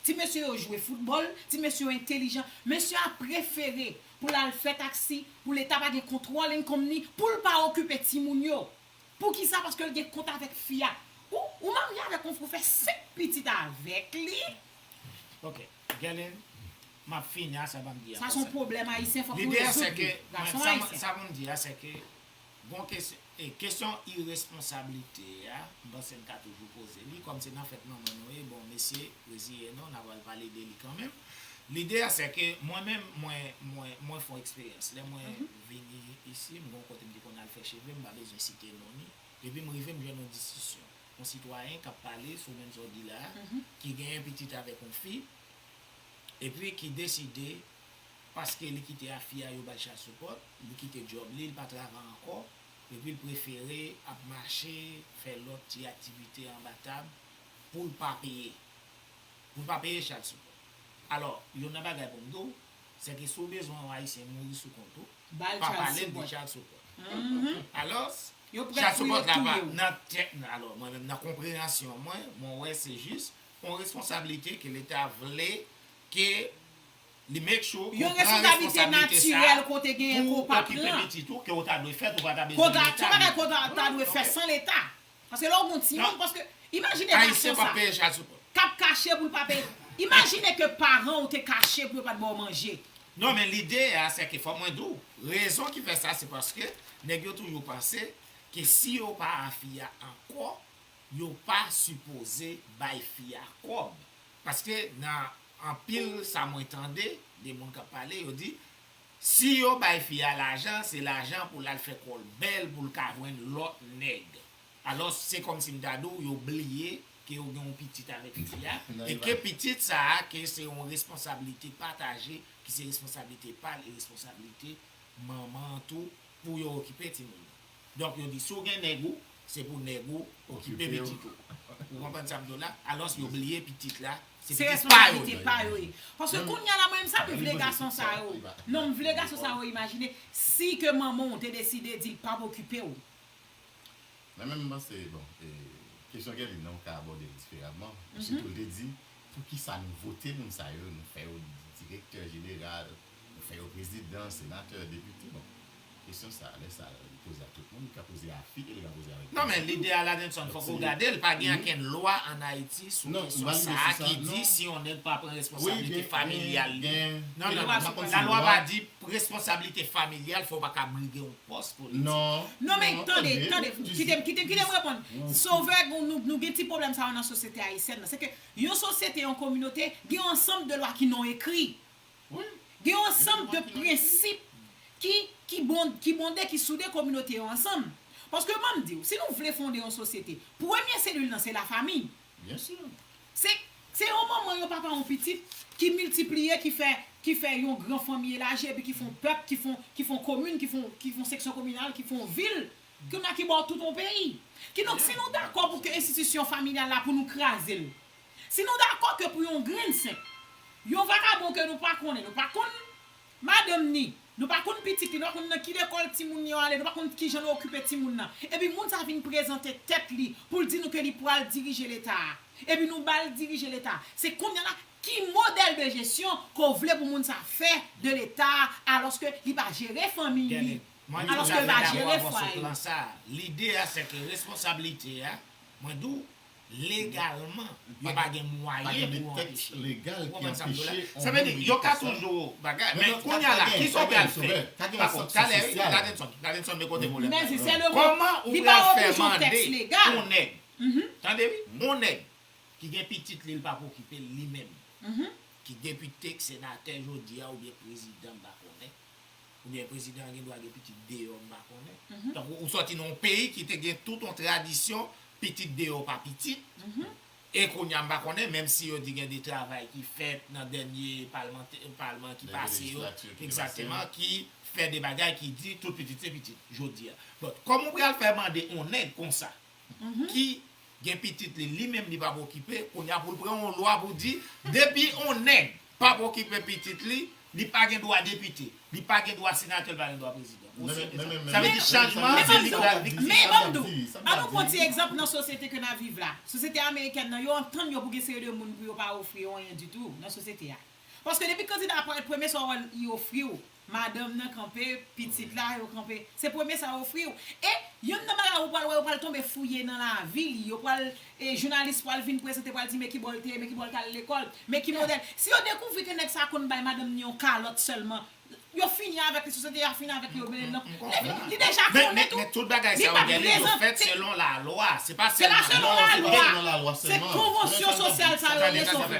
Ti mesye yo jwe foutbòl, ti mesye yo entelijan. Mesye a prefere pou l al fè taksi, pou leta pa gen kontwòl income ni, pou l pa okipe timoun yo. Poukisa? Paske l gen kont avèk fi a. Ou, ou marye avèk yon fi, ou fè senk pitit avèk li. Ok. Galen, m ap fini a sa ban m di a. Sa se yon pwoblèm ayisyen, fòk nou rezoud li. Gason ayisyen. Sa pou m di a, se ke, bon, kesyon, e, kesyon iresponsablite a, m panse n ka toujou poze li, kòm se nan fèt manman nou ye, bon, mesye, reziye nou, n a pral pale de li kanmenm. Lide a, se ke mwen menm, mwen, mwen, mwen fè yon eksperyans. Lè mwen vini isi, m gon kote m te konn al fè cheve, m pa bezwen site non ni. Epi m rive, m jwenn yon diskisyon. Yon sitwayen k ap pale sou menm sa w di la a, ki genyen pitit avèk yon fi, epi ki deside, paske li kite a fi a, yo ba l child support, li kite djòb li, li pa travay ankò, epi l prefere ap mache, fè lòt ti aktivite anba tab, pou l pa peye. Pou l pa peye child support. Alò, youn nan bagay pou m di w, se ke si w bezwen yon Ayisyen mouri sou kont ou, pa pale m de child support. Alò, child support la pa nan tèt, alò, mwen menm nan konpreyansyon mwen, mwen wè se jis yon responsablite ke Leta vle ke li make sure ke w pran responsablite sa pou w okipe pitit ou, ke w ta dwe fè, ou pa ta bezwen Leta. Kontra, se yon bagay kontra ta dwe fè san Leta. Paske lè w gon timoun, paske imajine gason sa k ap kache pou l pa peye. Imajine ke paran w te kache pou yo pa t ba w manje. Non, men lide a, se ke fò mwen di w, rezon ki fè sa, se paske nèg yo toujou panse ke si yo pa a fi a ankò, yo pa sipoze bay fi a kòb. Paske nan anpil sa mwen tande de moun k ap pale, yo di, si yo bay fi a lajan, se lajan pou l al fè kò l bèl, pou l ka jwenn lòt nèg. Alò, se kòmsi m ta di w, yo bliye ke yo gen yon pitit avèk fi a, e ke pitit sa a, ke se yon responsablite pataje, ki se responsablite pa l e responsablite manman an tou, pou yo okipe timoun nan. Donk, yo di, si w gen nèg ou, se pou nèg ou okipe pitit ou. Ou konprann sa m di w la? Alòs, yo bliye pitit la, se pitit pa yo li. Se responsablite pa yo ye. Paske kounye a la, mwen menm sa, m vle gason sa yo. Non, m vle gason sa yo imajine, si ke manman w te deside di l p ap okipe w, Mwen menm, m panse, bon, e, kesyon Guerline nan, ou ka abòde l diferaman. Sitou, l te di, poukisa nou vote moun sa yo, nou fè yo direktè jeneral, nou fè yo prezidan, senatè, depite, bon. Kesyon sa, lè sa, li poze a tout moun, li ka poze a fi e li ka poze avèk gason tou. Non, men lide a, Ladenson, fòk ou gade l, pa gen okenn lwa ann Ayiti sou kesyon sa a ki di si yon nèg pa pran responsablite familyal li. Non, non, non, lalwa pa di responsablite familyal fè w pa ka brige yon pòs politik. Non. Non, men tande, tande, kite m, kite m, kite m reponn. Sovè, nou, nou gen ti pwoblèm sa yo nan sosyete ayisyèn nan. Se ke yon sosyete, yon kominote, gen yon ansanm de lwa ki non ekri. Gen yon ansanm de prensip ki, ki bon, ki bonde, ki soude kominote yo ansanm. Paske ban m di w, si nou vle fonde yon sosyete, premye selil nan se lafanmi. Byen si. Se, se yon manman, yon papa, yon pitit ki miltipliye, ki fè, ki fè yon gran fanmi elaji, epi ki fè yon pèp, ki fè, ki fè yon komin, ki fè, ki fè yon seksyon kominal, ki fè yon vil, ki nan ki ba w tout yon peyi. Kidonk, si nou dakò pou ke enstitisyon familyal la, pou nou kraze l, si nou dakò ke pou yon grenn senk, yon vakabon ke nou pa konnen, nou pa konn madanm ni, nou pa konn pitit li, nou pa konn nan ki lekòl timoun yo ale, nou pa konn kijan l okipe timoun nan. Epi moun sa vin prezante tèt li pou l di nou ke li pral dirije Leta a. Epi nou ba l dirije Leta a. Se kounye a la, ki modèl de jesyon ke w vle pou moun sa fè de Leta a, alòske li pa jere fanmiy li, alòske li pa jere fwaye li? Lide a, se ke responsablite a, mwen di w, Legalman, yo pa gen mwayen pou anpeche. Ou konprann sa m di w la? Sa vle di, yo ka toujou bagay, men kounye a la, kisa w pral fè? Dakò, talè, wi, Ladenson, Ladenson, men kote pwoblèm la ye. Kòman ou pral fè mande yon nèg, tande wi, yon nèg ki gen pitit li, li p ap okipe l li menm, ki depite, k senatè jodi a oubyen prezidan, m pa konnen, oubyen prezidan an gen dwa gen pitit deyò, m pa konnen. Tankou ou sòti nan yon peyi ki te gen tout yon tradisyon, pitit deyò pa pitit. E kounye a, m pa konnen, menm si yo di gen de travay ki fèt nan dènye palmantè, palman ki pase yo, egzakteman, ki fè de bagay ki di tout pitit se pitit, jodi a. But, kòman ou pral fè mande yon nèg konsa, ki gen pitit li, li menm li p ap okipe, kounye a pou l pran yon lwa pou di, depi yon nèg p ap okipe pitit li, li pa gen dwa depite, li pa gen dwa senatè, li pa gen dwa prezidan. Ou swete sa? Sa vle di chanjman an, se li k pral viktim. Men ban m di w, an nou pran ti egzanp nan sosyete ke n ap viv la. Sosyete amerikèn nan, yo antann yo pou gen seri de moun pou yo pa ofri yo anyen ditou nan sosyete a. Paske depi kandida a parèt, premye sa w wè l, li ofri w, madanm nan kanpe, pitit la, yo kanpe. Se premye sa yo ofri w. E youn nan bagay ou pral wè, yo pral tonbe fouye nan lavi li. Yo pral, e, jounalis pral vin prezante, pral di, men ki bò l te ye, men ki bò l t al lekòl, men ki modèl. Si yo dekouvri ke nèg sa konn bay madanm ni yon kalòt sèlman, yo fini avèk li, sosyete a fini avèk li, yo mennen l nan, li deja konnen tou. Men tout bagay sa yo genlè yo fèt selon lalwa, se pa sèlman. Se pa selon lalwa, se konvansyon sosyal sa yo ye, Sovè.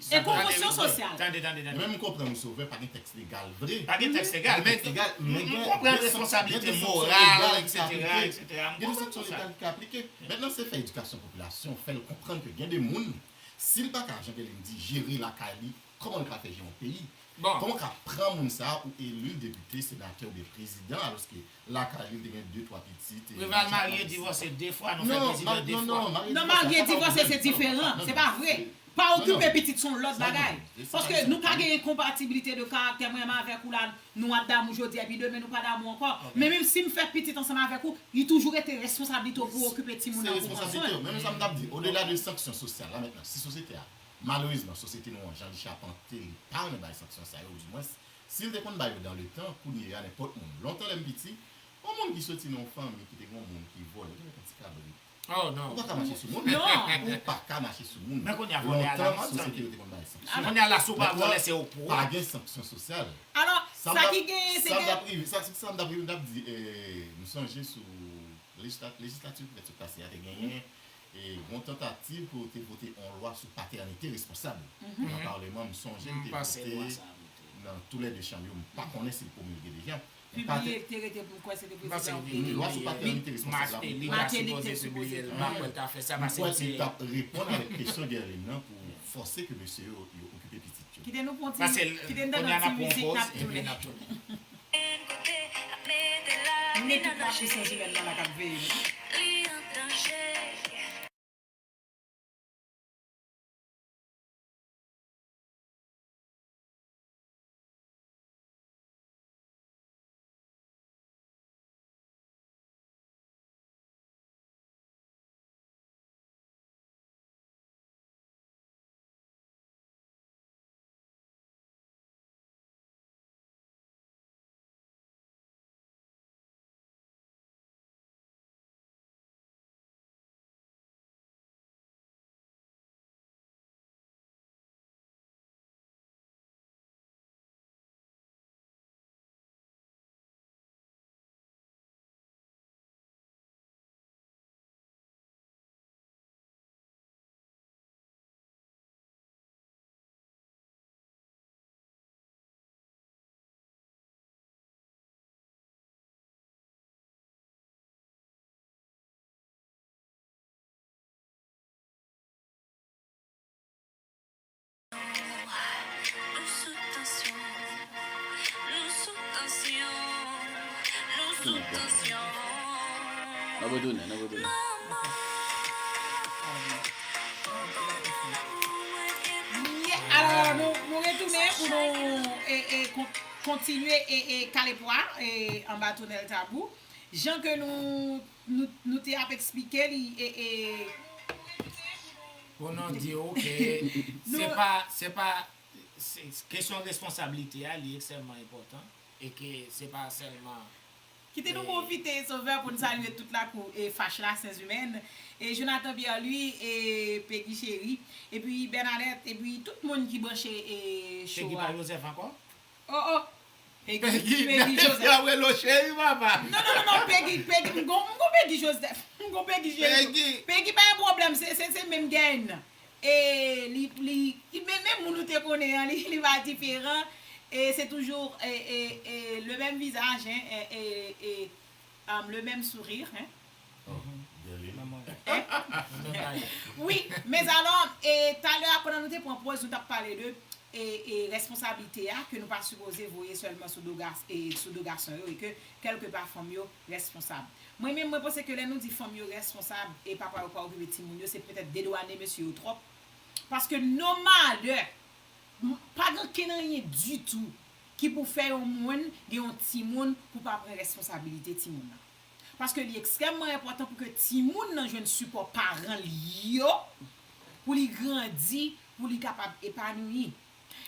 E konvansyon sosyal. Tande, tande, tande. Mwen menm m konprann ou, Sovè, pa gen tèks legal vre. Pa gen tèks legal, men m konprann responsablite moral, etsetera, etsetera. M konprann tout sa. Gen de sanksyon legal ki ka aplike. Mentnan, se fè edikasyon popilasyon, fè l konprann ke gen de moun, si l pa ka, jan Guerline di, jere lakay li, kòman l ka fè jere yon peyi? Kòman w ka pran moun sa a, ou eli l depite, senatè oubyen prezidan, alòske lakay li, li te gen de, twa pitit, e... Preval marye, divòse de fwa, nou fè prezidan de fwa. Non, marye, divòse, se diferan. Se pa vre. Pa okipe pitit se yon lòt bagay. Paske nou ka gen enkonpatiblite de karaktè, mwen menm avèk ou la, nou ap damou jodi a, epi demen nou pa damou ankò. Men menm si m fè pitit ansanm avèk ou, li toujou rete responsablite w pou w okipe timoun nan, pou w pran swen l. Men menm sa m t ap di, odela de sanksyon sosyal la mentnan, si sosyete a, malerezman, sosyete nou an, jan li chapante, li pa renmen bay sanksyon sa yo, oudimwens, si l te konn bay yo dans le temps, kounye a, nenpòt moun. Lontan, lè m piti, yon moun ki soti nan yon fanmi ki te gen yon moun ki vòlè, te mete yon ti kabrit. Oh non. Ou pa ka mache sou moun. Non. Ou pa ka mache sou moun. Men kounye a, vòlè a lamòd, tande. Lontan, sosyete yo te konn bay sanksyon. Kounye a la, si w pa vòlè, se ou pou ou. Pa gen sanksyon sosyal. Alò, sa ki genyen, se ke... Sa m t ap rive, sa, sa m t ap rive, m t ap di, eh, m sonje sou lejisla-, lejislatif ki fèt sou pase a, te genyen, eh, yon tantativ pou yo te vote yon lwa sou patènite responsab nan palman. M sonje m te vote nan toulède chanm yo. M pa konnen si l pwomilge deja. Pibliye, te rete pou m kwè se te prezidan yo te... Lwa sou patènite responsab la. Mateli te sipoze... M pa kwè l ta fè sa, paske m kwè se li t ap reponn avèk kesyon Guerline nan pou fòse ke mesye yo, yo okipe pitit yo. Kite nou pran ti, kite n tande yon ti mizik, n ap tounen. Nou tout la pou San Jimèn nan la k ap veye nou. N ap retounen, n ap retounen. Alò, nou, nou retounen pou nou, e, e, kon-, kontinye, e, e, kale pwa, e, anba tonèl Tabou. Jan ke nou, nou, nou te ap eksplike li, e, e, pou nou di w ke se pa, se pa, se, kesyon responsablite a, li ekstrèmman enpòtan, e ke se pa sèlman Kite nou pwofite, Sovè, pou n salye tout lakou e Fach la, Sent Jimèn, e Jonathan Pierre Louis, e Peggy Chéry, epi Bernadette, epi tout moun ki branche e show a. Peggy pa Joseph ankò? Oh, oh. Peggy, Peggy Joseph. Peggy, Peggy Joseph. M gon Peggy Joseph. M gon Peggy Chéry. Peggy pa gen pwoblèm, se, se, se menm gen. E li, li, li men, men moun ou te konnen an, li, li pa diferan. E se toujou e, e, e, le menm vizaj, hein, e, e, e, um, le menm sourire, hein. Hein? Wi, mezalò, e talè a pandan nou te pran pòz, nou t ap pale de e, e responsablite a ke nou pa sipoze voye sèlman sou do gas, e sou do gason yo, e ke kèlkepa fanm yo responsab. Mwen menm, mwen panse ke lè nou di fanm yo responsab e papa yo pa okipe timoun yo, se petèt dedwane mesye yo twòp. Paske no matter, m- pa gen kenn anyen ditou ki pou fè yon moun gen yon timoun pou pa pran responsabilite timoun nan. Paske li ekstrèmman enpòtan pou ke timoun nan jwenn sipò paran li yo, pou li grandi, pou li kapab epanouyi.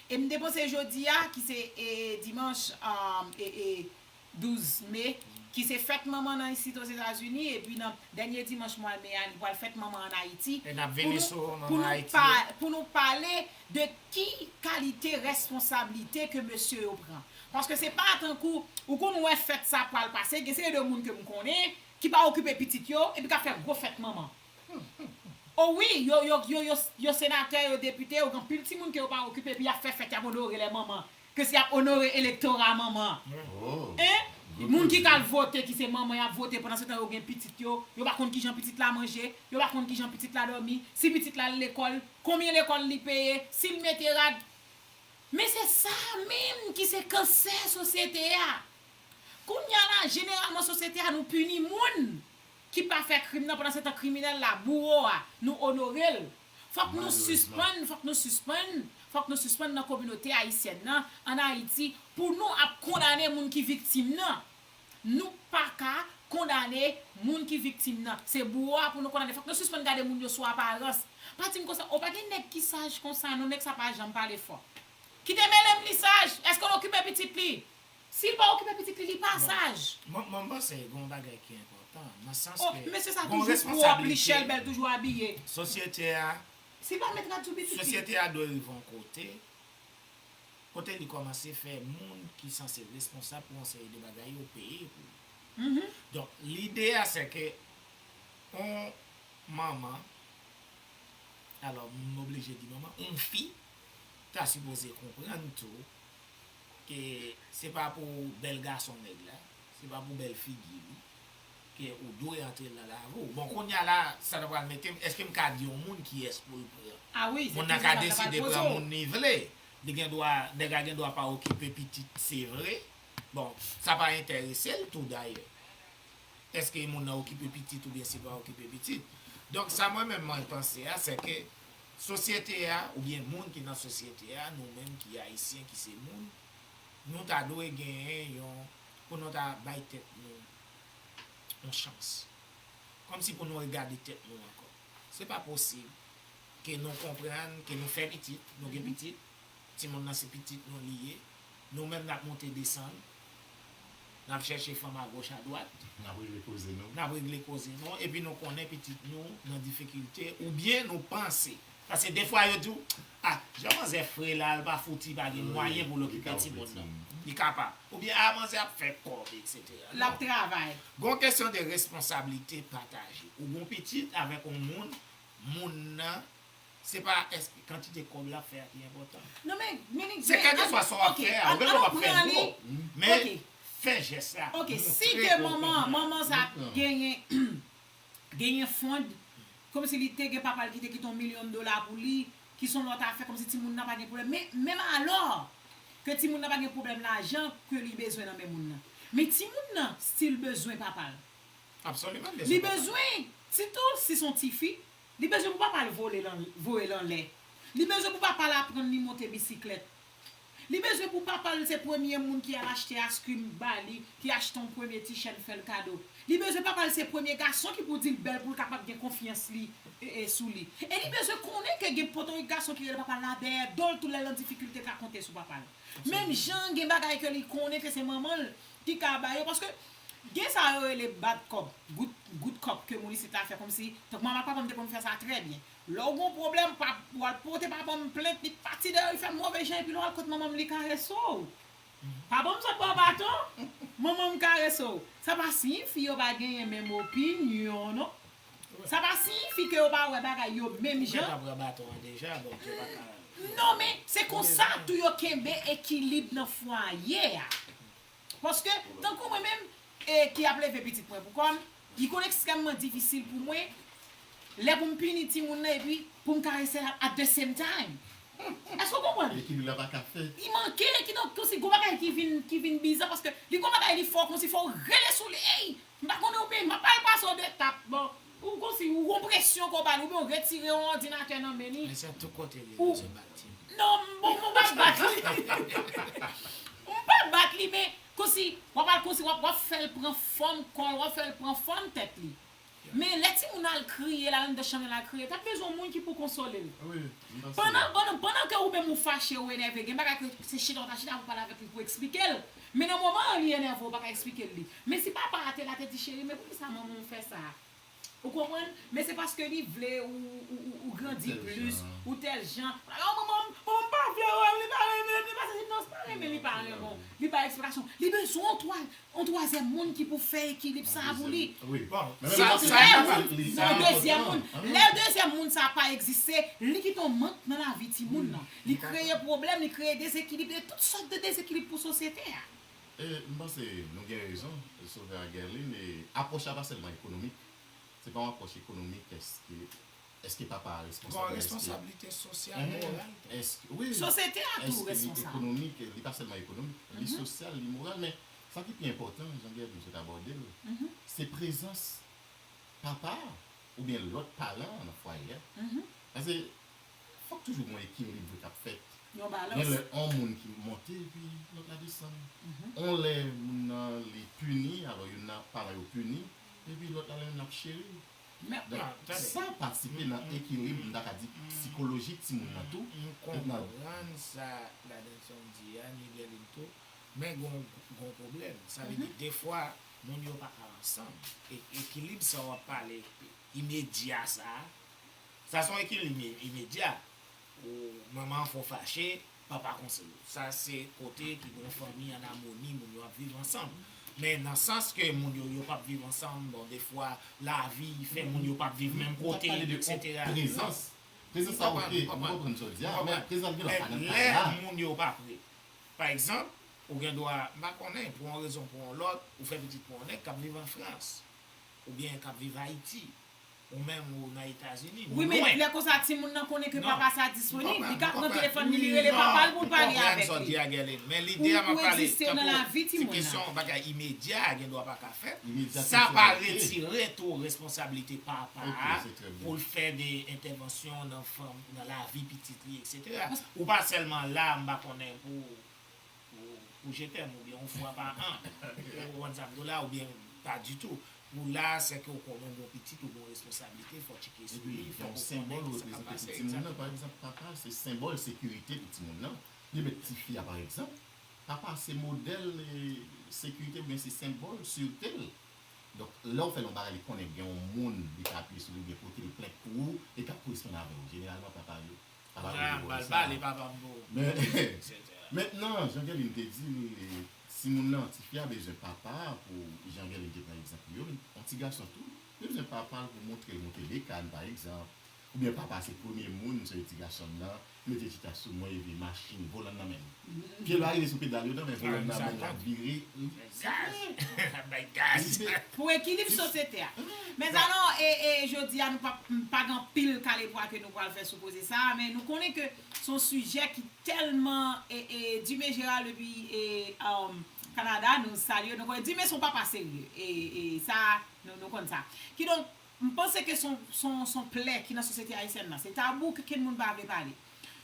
E m te panse jodi a, ki se e, dimanch um, e, e, douz me, ki se fèt manman nan isit Ozetazini, epi nan dènye dimanch mwa me a, li pral fèt manman ann Ayiti. E n ap vini sou manman Ayiti. Pou nou pale de ki kalite responsablite ke mesye yo pran. Paske se pa tankou ou konn wè fèt sa pral pase, gen seri de moun ke m konnen ki pa okipe pitit yo epi k ap fè gwo fèt manman. O wi, yo, yo, yo, yo, yo senatè, yo depite, yo gen anpil timoun ke yo pa okipe, epi y ap fè fèt, y ap onore lè manman. Ke si y ap onore elektora manman. Hein? Moun ki k al vote, ki se manman y ap vote, pandan se tan yo gen pitit yo, yo pa konn kijan pitit la manje, yo pa konn kijan pitit la dòmi, si pitit la al lekòl, konbyen lekòl li peye, si l mete rad. Men se sa menm ki se kansè sosyete a. Kounye a la, jeneralman, sosyete a, nou pini moun ki pa fè krim nan, pandan se tan kriminèl la, bouwo a, nou onore l. Fòk nou sispann, fòk nou sispann, fòk nou sispann nan kominote ayisyèn nan, ann Ayiti, pou nou ap kondane moun ki viktim nan. Nou pa ka kondane moun ki viktim nan. Se bouwo a pou nou kondane. Fòk nou sispann gade moun yo sou aparans. Pa di m konsa, o pa gen nèg ki saj konsa, non, nèg sa pa janm pale fò. Kite mele m, li saj. Èske l okipe pitit li? Si l pa okipe pitit li, li pa saj. Mwen, mwen panse gen yon bagay ki enpòtan, nan sans ke gen yon responsablite. Mesye sa toujou pwòp, li chèlbè, l toujou abiye. Sosyete a, si l pa met rad sou pitit li. Sosyete a dwe rive yon kote, kote li kòmanse fè moun ki sanse responsab pou yon seri de bagay yo peye pou li. Donk, lide a, se ke yon manman, alò, m oblije di manman, yon fi ta sipoze konprann tou ke se pa pou bèl gason nèg la, se pa pou bèl figi li, ke ou dwe antre nan lavi w. Bon, kounye a la, sa ta pral mete m, èske m ka di yon moun kiyès pou l pran? Moun nan ka deside pran moun li vle. Li gen dwa, nèg la gen dwa pa okipe pitit, se vre. Bon, sa pa enterese l tou dayè. Èske moun nan okipe pitit oubyen se pa okipe pitit? Donk, sa mwen menm mwen panse a, se ke sosyete a, oubyen moun ki nan sosyete a, nou menm ki ayisyen, ki se moun, nou ta dwe genyen yon, pou nou ta bay tèt nou yon chans. Kòmsi pou nou regade tèt nou ankò. Se pa posib ke nou konprann ke nou fè pitit, nou gen pitit, timoun nan se pitit nou li ye, nou menm n ap monte desann, n ap chèche fanm agoch adwat. N ap regle koze nou. N ap regle koze nou, epi nou konnen pitit nou nan difikilte, oubyen nou panse. Paske defwa yo di w, a, jan manzè fre la, l pa fouti pa gen mwayen pou l okipe timoun nan. Li kapab. Oubyen, a, manzè ap fè kòb, etsetera. L ap travay. Gon kesyon de responsablite pataje. Ou gon pitit avèk yon moun, moun nan, se pa èske kantite kòb l ap fè a ki enpòtan. Non, men, men, se kèlkeswa sa w ap fè a, ou gen dwa p ap fè l gwo. Men, fè jès la. Ok, si ke manman, manman sa genyen, genyen fond, kòmsi li te gen papa l ki te kite yon milyon dola pou li, ki se yon lòt afè, kòmsi timoun nan pa gen pwoblèm. Men, menm alò, ke timoun nan pa gen pwoblèm lajan ke li bezwen nan men moun nan. Men timoun nan still bezwen papa l. Absoliman, li bezwen papa l. Li bezwen, sitou si se yon tifi, li bezwen pou papa l vole l an, voye l anlè. Li bezwen pou papa l aprann li monte bisiklèt. Li bezwen pou papa l se premye moun ki al achte askrim ba li, ki achte yon premye ti chèn fè l kado. Li bezwen papa l se premye gason ki pou di l bèl pou l kapab gen konfyans li e, e, sou li. E li bezwen konnen ke gen potorik gason ki rele papa l la dèyè do l tou lè l nan difikilte l ka konte sou papa l. Menm jan gen bagay ke li konnen ke se manman l ki ka ba yo, paske Gen sa yo rele bad cop, good, good cop ke moun isit la fè kòmsi, tankou manman ak papa m te konn fè sa trè byen. Lè w gen yon pwoblèm, pa, w al pote papa m plent, li pati dèyè w, li fè move jan, epi lè w al kot manman m, li karese w. Papa m sot ba w baton, manman m karese w. Sa pa siyifi yo pa genyen menm opinyon, non. Sa pa siyifi ke yo pa wè bagay yo menm jan. Ou gentan pran baton an deja, donk yo pa ka. Non, men se konsa tou yo kenbe ekilib nan fwaye a. Paske, tankou mwen menm, e, ki ap leve pitit mwen pou kò m, li konn ekstrèmman difisil pou mwen, lè pou m pini timoun nan epi pou m karese l at the same time. Èske w konprann? Ekilib la pa ka fèt. Li manke, kidonk, kòmsi gon bagay ki vin, ki vin biza, paske li gon bagay li fò, kòmsi fò w rele sou li, ey, m pa konnen oubyen m ap al pase w de tap, bon, ou kòmsi, ou gon presyon ke w ba li, oubyen w retire yon òdinatè nan men li. Men se tout kote li, ou, se bat li. Non, m, bon, m pa bat li. M pa bat li, men kòmsi, w ap al kòmsi, w ap, w ap fè l pran fòm kò l, w ap fè l pran fòm tèt li. Men lè timoun nan al kriye, l al anndan chanm nan, l al kriye, t ap bezwen yon moun ki pou konsole l. Wi, m panse. Pandan, pandan, pandan ke ou menm ou fache, ou enève, gen bagay ke se chita ou ta chita pou pale avèk li, pou eksplike l. Men nan moman an, li enève, ou pa ka eksplike l li. Men si papa a te la, te di, cheri, men poukisa manman w fè sa? Ou konprann? Men se paske li vle ou, ou, ou, ou grandi plis, ou tèl jan. Ou ta di, "Oh, manman m, manman m pa vle wè m, li pa renmen m, li pa sa." Non, se pa renmen, li pa renmen w. Li bay eksplikasyon. Li bezwen yon twa-, yon twazyèm moun ki pou fè ekilib sa a pou li. Wi. Bon, si sa, yon sa, twazyèm moun, non, yon dezyèm moun. Lè dezyèm moun sa a pa egziste, li kite yon mank nan lavi timoun nan. Li kreye pwoblèm, li kreye dezekilib, e tout sòt de dezekilib pou sosyete a. E, m panse nou gen rezon, Sovè ak Guerline, e apwòch la pa sèlman ekonomik. Se pa yon apwòch ekonomik, èske, èske papa a responsab? Gon responsablite sosyal, moral tou. Èske, wi, sosyete a tou responsab. Èske li ekonomik, li pa sèlman ekonomik, li sosyal, li moral, men sa ki pi enpòtan, jan Guerline sot abòde l, se prezans papa a oubyen lòt paran an nan fwaye a. Paske fòk toujou gen yon ekilib vre k ap fèt. Yon balans. Gen lè yon moun ki monte epi lòt la desann. On lè moun nan li pini, alò youn nan paran yo pini, epi lòt la li menm l ap cheri. Donk, sa patisipe nan ekilib, m ta ka di, sikolojik timoun nan tou. M konprann sa ladan sa w di a, ni Guerline tou, men gon, gon pwoblèm. Sa vle di, defwa, moun yo pa ka ansanm. E, ekilib sa w ap pale, imedya sa a, sa se yon ekilib i-, imedya. Ou, manman an fè w fache, papa konsole w. Sa se kote ki gen yon fanmi an amoni, moun yo ap viv ansanm. Men nan sans ke moun yo, yo p ap viv ansanm, bon, defwa, lavi fè moun yo p ap viv menm kote, etsetera. Prezans. Prezans sa, oke, m konprann sa w di a, men prezans gen lòt pa nan kay la. Lè moun yo pa pre. Pa egzanp, ou gen dwa, m pa konnen, pou yon rezon, pou yon lòt, ou fè pitit pou yon nèg k ap viv an Frans, oubyen k ap viv Ayiti. Ou menm ou nan Etazini, nou lwen. Wi, men lè konsa, timoun nan konnen ke papa sa disponib, li ka pran telefòn li, li rele papa l pou l pale avèk li. Pou egziste nan lavi timoun nan. Ti kesyon bagay imedya a gen dwa pa ka fèt. Sa pa retire tou responsablite papa a pou l fè de entèvansyon nan fanm, nan lavi pitit li, etsetera. Ou pa sèlman la, m pa konnen, pou pou, pou je t'aime oubyen yon fwa pa an. Ou konprann sa m di w la, oubyen pa ditou. Ou la, sèke ou konnen w gen yon pitit, ou gen yon responsablite, fò w tcheke sou li, fò w konnen ki sa k ap pase, egzakteman. Epi, yon senbòl reprezante pou timoun nan, pa egzanp, papa se senbòl sekirite pou timoun nan. Li met tifi a, pa egzanp, papa se modèl, e, sekirite oubyen se senbòl sirte l. Donk, lè w fè l yon bagay, li konnen gen yon moun li ka apiye sou li oubyen pote l plent pou ou e k ap koresponn avè w. Jeneralman, papa yo. Papa yo te voye sa. Pale papa m pou ou. Men, mentnan, jan Guerline te di l, e, timoun nan, tifi a bezwen papa a pou, jan Guerline te pran egzanp li yo, yon ti gason tou, li bezwen papa l pou montre l monte bekàn, pa egzanp. Oubyen papa se premye moun, se ti gason nan, mete chita sou mwen epi machin, volan nan men l. Pye l pa rive sou pedal yo non, men volan nan men l ap vire. Gaz. Bay gaz. Pou ekilib sosyete a. Men alò, e, e, jodi a, nou pa, m pa gen anpil kalebwa ke nou pral fè sou koze sa a, men nou konnen ke se yon sijè ki tèlman, e, e, Dime Gérald depi, e, um, Kanada, nou salye, nou konnen Dime se yon papa serye, e, e, sa, nou, nou konn sa. Kidonk, m panse ke se yon, se yon, se yon plè ki nan sosyete ayisyèn nan. Se tabou ke kenn moun pa vle pale.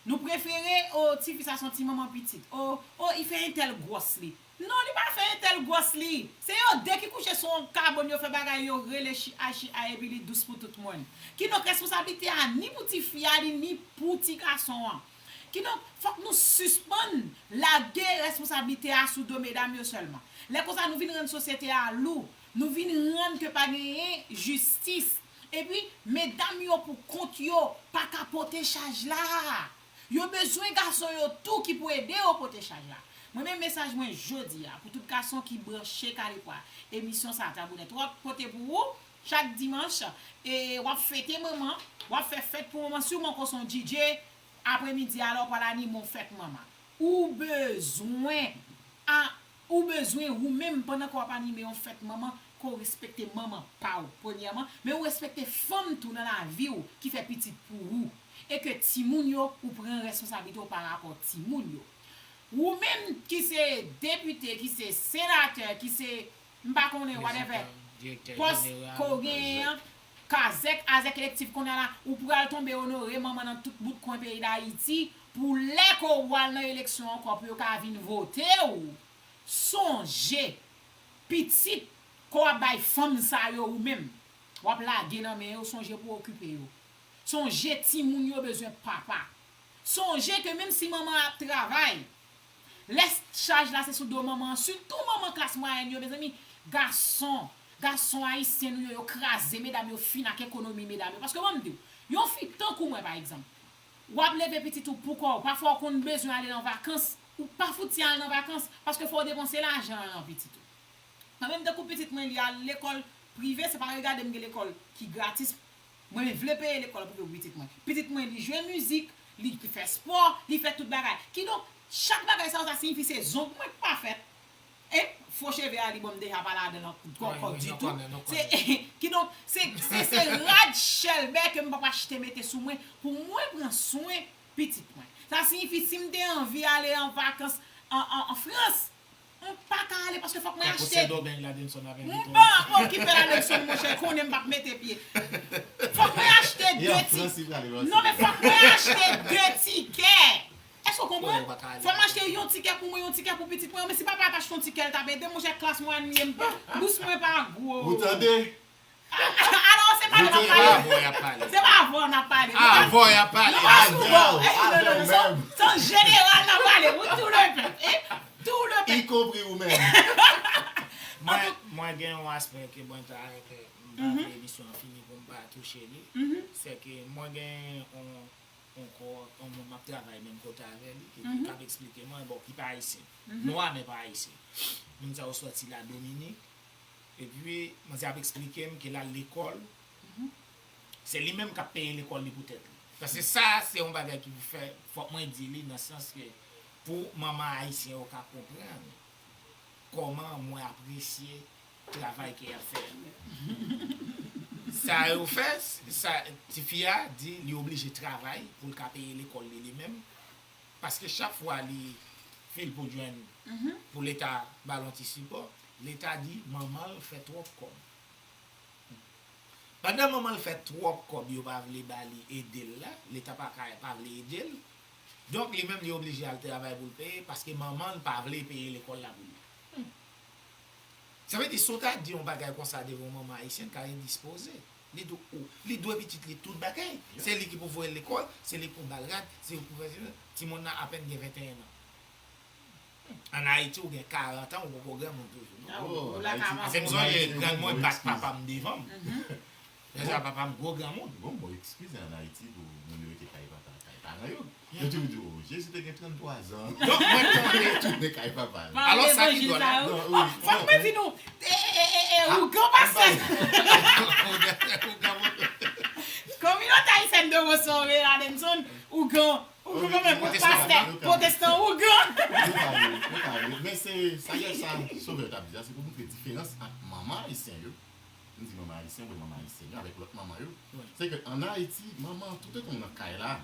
Nou prefere, o, tifi sa se yon ti manman pitit. O, o, li fè entèl gwòs li. Non, li pa fè entèl gwòs li. Se yo de ki kouche sou yon kabòn, yo fè bagay, yo rele chi a, chi a, epi li dous pou tout moun. Kidonk, responsablite a ni pou tifi a, li ni pou ti gason an. Kidonk, fòk nou sispann lage responsablite a sou do medam yo sèlman. Lè konsa, nou vin rann sosyete a lou. Nou vin rann ke pa genyen jistis. Epi, medam yo pou kont yo pa ka pote chaj la. Yo bezwen gason yo tou ki pou ede yo pote chaj la. Mwen menm mesaj mwen jodi a pou tout gason ki branche Kalipwa. Emisyon sa a Tabou Nèt w ap pote pou ou chak dimanch. E w ap fete manman, w ap fè fèt pou manman. Si w manke w se yon D J, apremidi a la w pral anime yon fèt manman. Ou bezwen a ou bezwen ou menm pandan ke w ap anime yon fèt manman, ke w respekte manman pa w premyèman, men ou respekte fanm tou nan lavi w ki fè pitit pou ou, e ke timoun yo, ou pran responsablite w parapò timoun yo. Ou menm ki se depite, ki se senatè, ki se, m pa konnen, whatever, pòs ke w genyen an, kazèk, azèk elektif kounye a la, ou pral tonbe onore manman nan tout bout kwen peyi Dayiti, pou lè ke w al nan eleksyon ankò, pou yo ka vin vote w. Sonje, pitit ke w ap bay fanm sa yo ou menm, w ap lage nan men yo, sonje pou w okipe yo. Sonje timoun yo bezwen papa. Sonje ke menm si manman an ap travay, lè chaj la se sou do manman an, sitou manman klas mwayèn yo, mezanmi, gason, gason ayisyen nou yo, yo kraze medam yo fin ak ekonomi medam yo. Paske ban m di w, yon fi tankou mwen pa egzanp, w ap leve pitit ou pou kò w, pafwa w konn bezwen ale nan vakans, ou pa fouti al nan vakans, paske fò w depanse lajan an nan pitit ou. Mwen menm tankou pitit mwen li al lekòl prive, se pa regade m gen lekòl ki gratis, mwen vle peye lekòl prive pou pitit mwen. Pitit mwen li jwe mizik, li fè spò, li fè tout bagay. Kidonk, chak bagay sa yo, sa siyifi se zong mwen k pa fèt. E fo cheve a li ban m deja pa ladan l ankò ditou. Se, kidonk, se, se, se rad chèlbè ke m p ap achte mete sou mwen pou mwen pran swen pitit mwen. Sa siyifi si m te anvi ale an vakans an, an, an Frans, m pa ka ale paske fòk mwen achte. M pa ap okipe Ladenson, monchè, konnen m p ap mete pye. Fòk mwen achte de ti. Non, men fòk mwen achte de tikè. Èske w konprann? Fò m achte yon tikè pou mwen, yon tikè pou pitit mwen. Men si papa t achte yon tikè, l t ap ede m, monchè, klas mwen annwiye m tou. Bous mwen pa gwo. Ou tande? Alò, se pa de n ap pale. Avè w y ap pale. Se pa avè w n ap pale. Avè w y ap pale. Nou pa sou bò. Non, non, non, se, se an jeneral n ap pale. Pou tout le pèp. E, tout le pèp. Y compris ou menm. Mwen, mwen gen yon aspè ke mwen ta renmen, m pa vle emisyon an fini pou m pa touche li. Se ke mwen gen yon yon kò, yon moun m ap travay menm kote avè li, ki, ki t ap eksplike mwen, bon, ki pa ayisyen. Nwa, men pa ayisyen. Moun sa yo sòti la Dominik. Epi, manzè ap eksplike m ke l al lekòl, se li menm k ap peye lekòl li pou tèt li. Paske sa, se yon bagay ki pou fè, fòk mwen di li nan sans ke pou manman ayisyen yo ka konprann kòman mwen apresye travay ke y ap fè a. Sa yo fè, sa, tifi a di li oblije travay pou l ka peye lekòl li, li menm. Paske chak fwa li fil pou jwenn, pou Leta ba l yon ti sipò, Leta di manman l fè twòp kòb. Pandan manman l fè twòp kòb yo pa vle ba li ede l la, Leta pa ka, pa vle ede l. Donk, li menm, li oblije al travay pou l peye, paske manman l pa vle peye lekòl la pou li. Sa vle di, si w ta di yon bagay konsa devan yon manman ayisyèn, ka endispoze. Li dwe, ou, li dwe pitit li tout bagay. Se li ki pou voye l lekòl, se li pou ba l rad, se li pou fè, timoun nan apèn gen venteyen an. Ann Ayiti, ou gen karant an, ou poko granmoun toujou, non? Paske m sonje, grann mwen bat papa m devan m. Lè sa, papa m gwo granmoun. Bon, bon, eskize, ann Ayiti, pou moun yo rete kay papa, kay paran yo. Yo toujou di, "O, Jezi te gen tranntwa zan." Donk, mwen konnen. Tounen kay papa l. Alò, sa ki dwòl la. Fòk mwen di nou, e, e, e, e, ougan pastè. Kominote ayisyèn de Woso, Ladenson, ougan. Ou konprann mwen, pastè, pwotestan, ougan. Yo pa vle, yo pa vle. Men se, sa, sa Sovè t ap di a, se pou montre diferans ant manman ayisyen yo. M di manman ayisyen, oubyen manman ayisyèn yo, avèk lòt manman yo. Se ke ann Ayiti, manman an toutotan w nan kay la,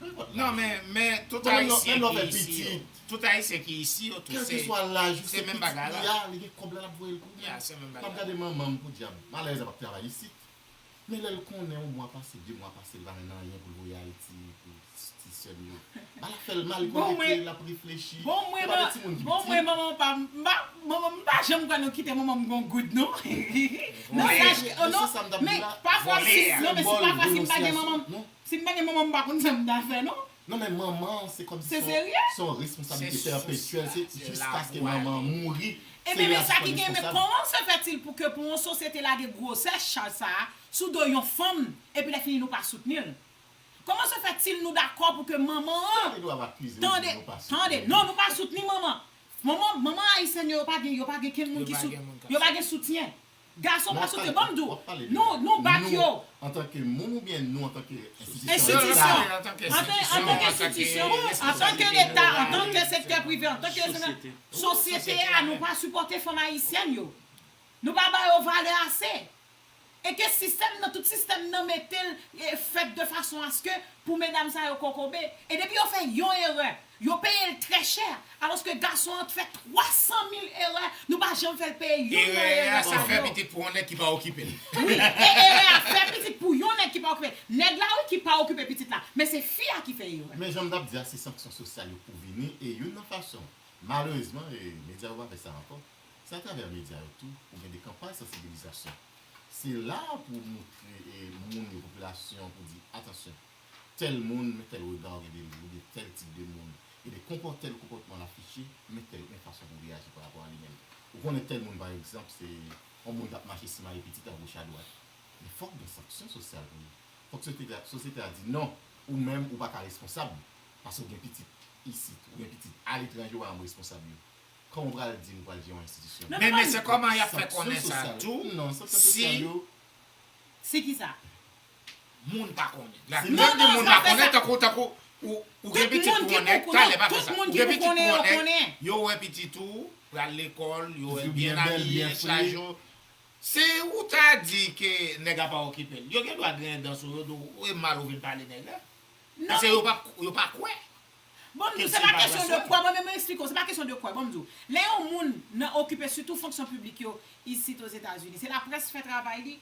peu importe laj ou. Non, men, men tout ayisyen ki isi yo, tout ayisyen ki isi yo tou, se, se menm bagay la. Li gen kòb la, l ap voye l pou ou menm. M ap gade manman m, podyab, malèrèz la p ap travay isit. Men lè l konnen yon mwa pase, de mwa pase, l pa jwenn anyen pou l voye Ayiti pou ti sè m yo. Ba l ap fè l mal, li konekte, l ap reflechi. Bon, mwen, bon, mwen, manman pa, m pa, manman, m pa janm kwè nou kite manman m gon goud, non. Nan sa, non, men pafwa si, non, men si pafwa si m pa gen manman m, si m pa gen manman m, m pa konn sa m ta fè, non. Non, men manman, se kòmsi se yon responsablite pèpetyèl, se jiskaske manman an mouri. Ebyen, men sa ki gen, men comment se fait-il pou ke pou yon sosyete lage gwosè chaj sa a sou do yon fanm, epi lè fini nou pa soutni l? Comment se fait-il nou dakò pou ke manman an tande, tande, non, nou pa soutni manman. Manman, manman ayisyèn yo, yo pa gen, yo pa gen kenn moun ki sou, yo pa gen soutyen. Gason pa sou te, ban m di w, nou, nou bat yo. Antanke moun oubyen nou antanke enstitisyon? Enstitisyon. Antanke enstitisyon, antanke Leta, antanke sektè prive, antanke sosyete a, nou pa sipòte fanm ayisyèn yo. Nou pa ba yo valè ase. E ke sistèm nan, tout sistèm nan mete l fèt de fason aske pou medam sa yo kokobe. E depi yo fè yon erè, yo peye l trè chè. Alòske gason an t fè twa san mil erè, nou pa janm fè l peye youn nan erè sa yo. Erè a se fè pitit pou yon nèg ki pa okipe l. Wi, e erè a fè pitit pou yon nèg ki pa okipe l. Nèg la wi ki pa okipe pitit la, men se fi a ki fè erè. Men jan m t ap di a, se sanksyon sosyal yo pou vini, e youn nan fason, malerezman, e medya yo pa fè sa ankò, se atravè medya yo tou pou gen de kanpay sansibilizasyon. Se la pou moutre moun yo, popilasyon, pou di, atansyon, tèl moun, men tèl rega w gen de li, oubyen tèl tip de moun, gen de konpòt, tèl konpòtman l afiche, men tèl, men fason pou w reyaji pa rapò a li menm. Ou konnen tèl moun, pa egzanp, se yon moun k ap mache simaye pitit agoch adwat. Men fòk gen sanksyon sosyal pou li. Fòk sosyete a, sosyete a di non, ou menm ou pa ka responsab, paske w gen pitit isit, ou gen pitit aletranje, ou pa janm responsab yo. Kòman w pral di m pral jere yon enstitisyon? Men, men se kòman y ap fè konnen sa tou si si kisa? Moun pa konnen. Lafidèlite moun pa konnen, tankou, tankou ou gen pitit pou yon nèg, talè pa fè sa. Ou gen pitit pou yon nèg, yo wè pitit ou pral lekòl, yo wè l byen abiye, chaje. Si ou ta di ke nèg la pa okipe l, yo gen dwa griyen dan sou yo, di w e mal ou vin pale nèg la. Paske yo pa, yo pa kwè. Bon, m di w, se pa kesyon de kwè, mwen menm mwen eksplike w, se pa kesyon de kwè, bon, m di w. Lè yon moun nan okipe sitou fonksyon piblik yo isit Ozetazini, se laprès ki fè travay li.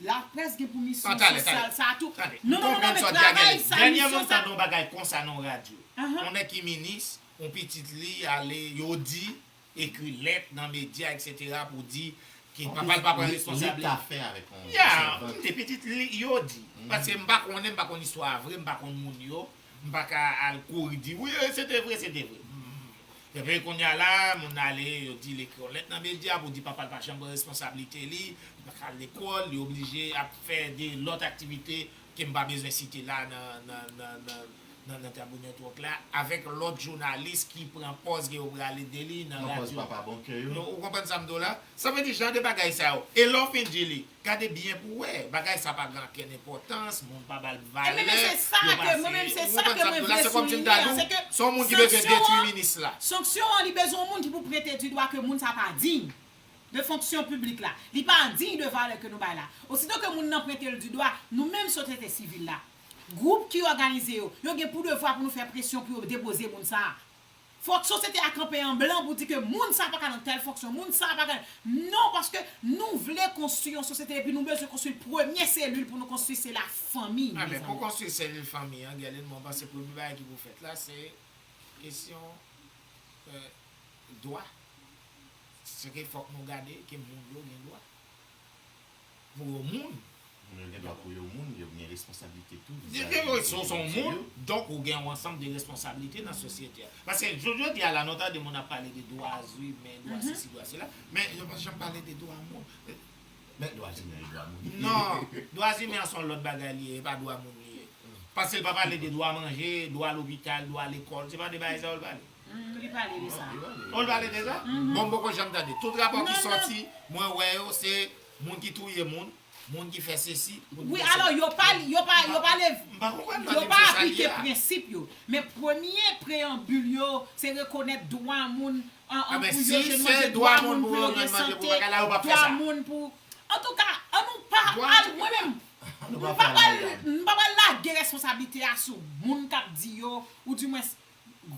Laprès gen pou misyon sosyal sa tou. Non, non, non, non, men travay sa, misyon sa. Dènyèman m tande yon bagay konsa nan yon radyo. Yon nèg ki minis, yon pitit li ale, yo di, ekri lèt nan medya, etsetera, pou di ke papa l pa pran responsablite. Ya, m di pitit li, yo di. Paske m pa konnen, m pa konn istwa a vre, m pa konn moun yo, m pa ka al kouri di, wi, se te vre, se te vre. Epi kounye a la, moun ale, yo di l ekri yon lèt nan medya pou di papa l pa janm pran responsablite li, li pa ka al lekòl, li oblije ap fè de lòt aktivite ke m pa bezwen site la nan, nan, nan, nan, nan, nan Tabounyon Twòk la, avèk lòt jounalis ki pran pòz ke yo pral ede li nan radyo. Ou konprann sa m di w la? Sa vle di jan de bagay sa yo. E lè w fin di li, gade byen pou w wè, bagay sa pa gen okenn enpòtans, moun pa ba l valè, yo pa seye, ou konprann sa m di w la? Se kòmsi m ta di w, se yon moun ki bezwen detwi minis la. Sanksyon an, li bezwen yon moun ki pou pwente di dwa ke moun sa pa diy de fonksyon piblik la. Li pa diy de valè ke nou bay la. Osito ke moun nan pwente l di dwa, nou menm sosyete sivil la, gwoup ki òganize yo, yo gen pou devwa pou nou fè presyon pou yo depoze moun sa a. Fòk sosyete a kanpe an blan pou di ke moun sa a pa ka nan tèl fonksyon, moun sa a pa ka. Non, paske nou vle konstwi yon sosyete epi nou bezwen konstwi premye selil pou nou konstwi se lafanmi. A, men pou konstwi selil fanmi an, Guerline, mwen panse premye bagay ki pou fèt la, se kesyon dwa. Se ke fòk nou gade ke moun yo gen dwa. Pou yo moun. Moun yo gen dwa pou yo moun, yo gen responsablite tou vizavi de moun yo. Si w se yon moun, donk ou gen yon ansanm de responsablite nan sosyete a. Paske jodi a la, nou tande moun ap pale de dwa imen, dwa sesi, dwa sela, men yo pa janm pale de dwa moun. Men dwa imen e dwa moun. Non, dwa imen an se yon lòt bagay li ye, e pa dwa moun li ye. Paske l pa pale de dwa manje, dwa lopital, dwa lekòl, se pa de bagay sa yo l pale. Li pale de sa. Oh, li pale de sa? Bon, m poko janm tande. Tout rapò ki sòti, mwen wè yo, se moun ki touye moun, moun ki fè sesi, moun ki fè sela. Wi, alò, yo pa, yo pa, yo pa leve, yo pa aplike prensip yo. Men premye preyanbil yo, se rekonèt dwa moun an, an pou yo jwenn manje, dwa moun pou yo gen sante, dwa moun pou. Antouka, annou pa al, mwen menm, m pa pral, m pa pral lage responsablite a sou moun k ap di yo, oudimwens,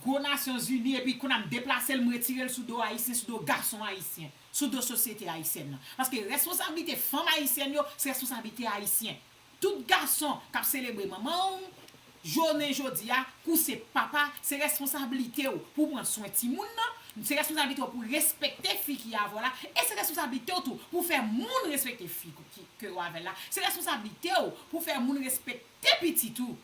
gwo Nasyonzini, epi kounye a m deplase l, m retire l sou do Ayisyen, sou do gason Ayisyen, sou do sosyete ayisyèn nan. Paske responsablite fanm ayisyèn yo, se responsablite Ayisyen. Tout gason k ap selebre manman w, jounen jodi a, kou se papa, se responsablite w pou w pran swen timoun nan, se responsablite w pou w respekte fi ki avè w la, e se responsablite w tou pou w fè moun respekte fi ki, ke w avè l la. Se responsablite w pou w fè moun respekte pitit ou.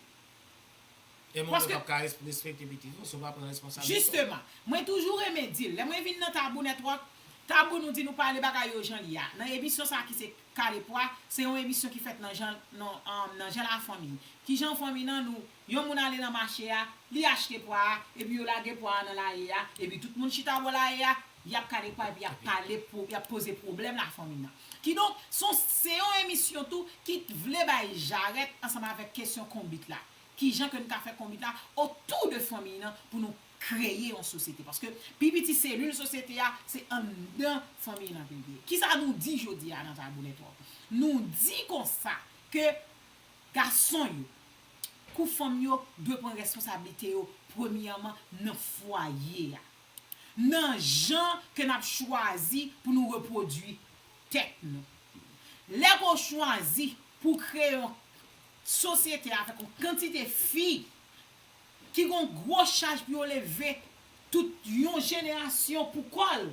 E moun yo p ap ka res- respekte pitit yo, si w pa pran responsablite w. Jisteman, mwen toujou renmen di l, lè mwen vin nan Tabou Network, Tabou nou di nou pale bagay yo jan li a. Nan emisyon sa ki se Kale Pwa, se yon emisyon ki fèt nan jan, nan, um, nan jan lafanmi. Kijan fanmi nan nou, yon moun ale nan mache a, li achte pwa a, epi yo lage pwa a nan laye a, epi tout moun chita bò laye a, y ap kale pwa epi y ap pale, y ap poze pwoblèm lafanmi nan. Kidonk, se yon emisyon tou ki vle bay jarèt ansanm avèk kesyon konbit la. Kijan ke nou ka fè konbit la otou de fanmi nan pou nou kreye yon sosyete? Paske pi piti selil sosyete a, se anndan fanmi nan ke l ye. Kisa nou di jodi a nan Tabou Network? Nou di konsa ke gason yo, kou fanm yo dwe pran responsablite yo premyèman nan fwaye a. Nan jan ke n ap chwazi pou nou repwodui tèt nou. Lè ke w chwazi pou w kreye yon sosyete avèk yon kantite fi ki gen yon gwo chaj pou yo leve tout yon jenerasyon pou kò l.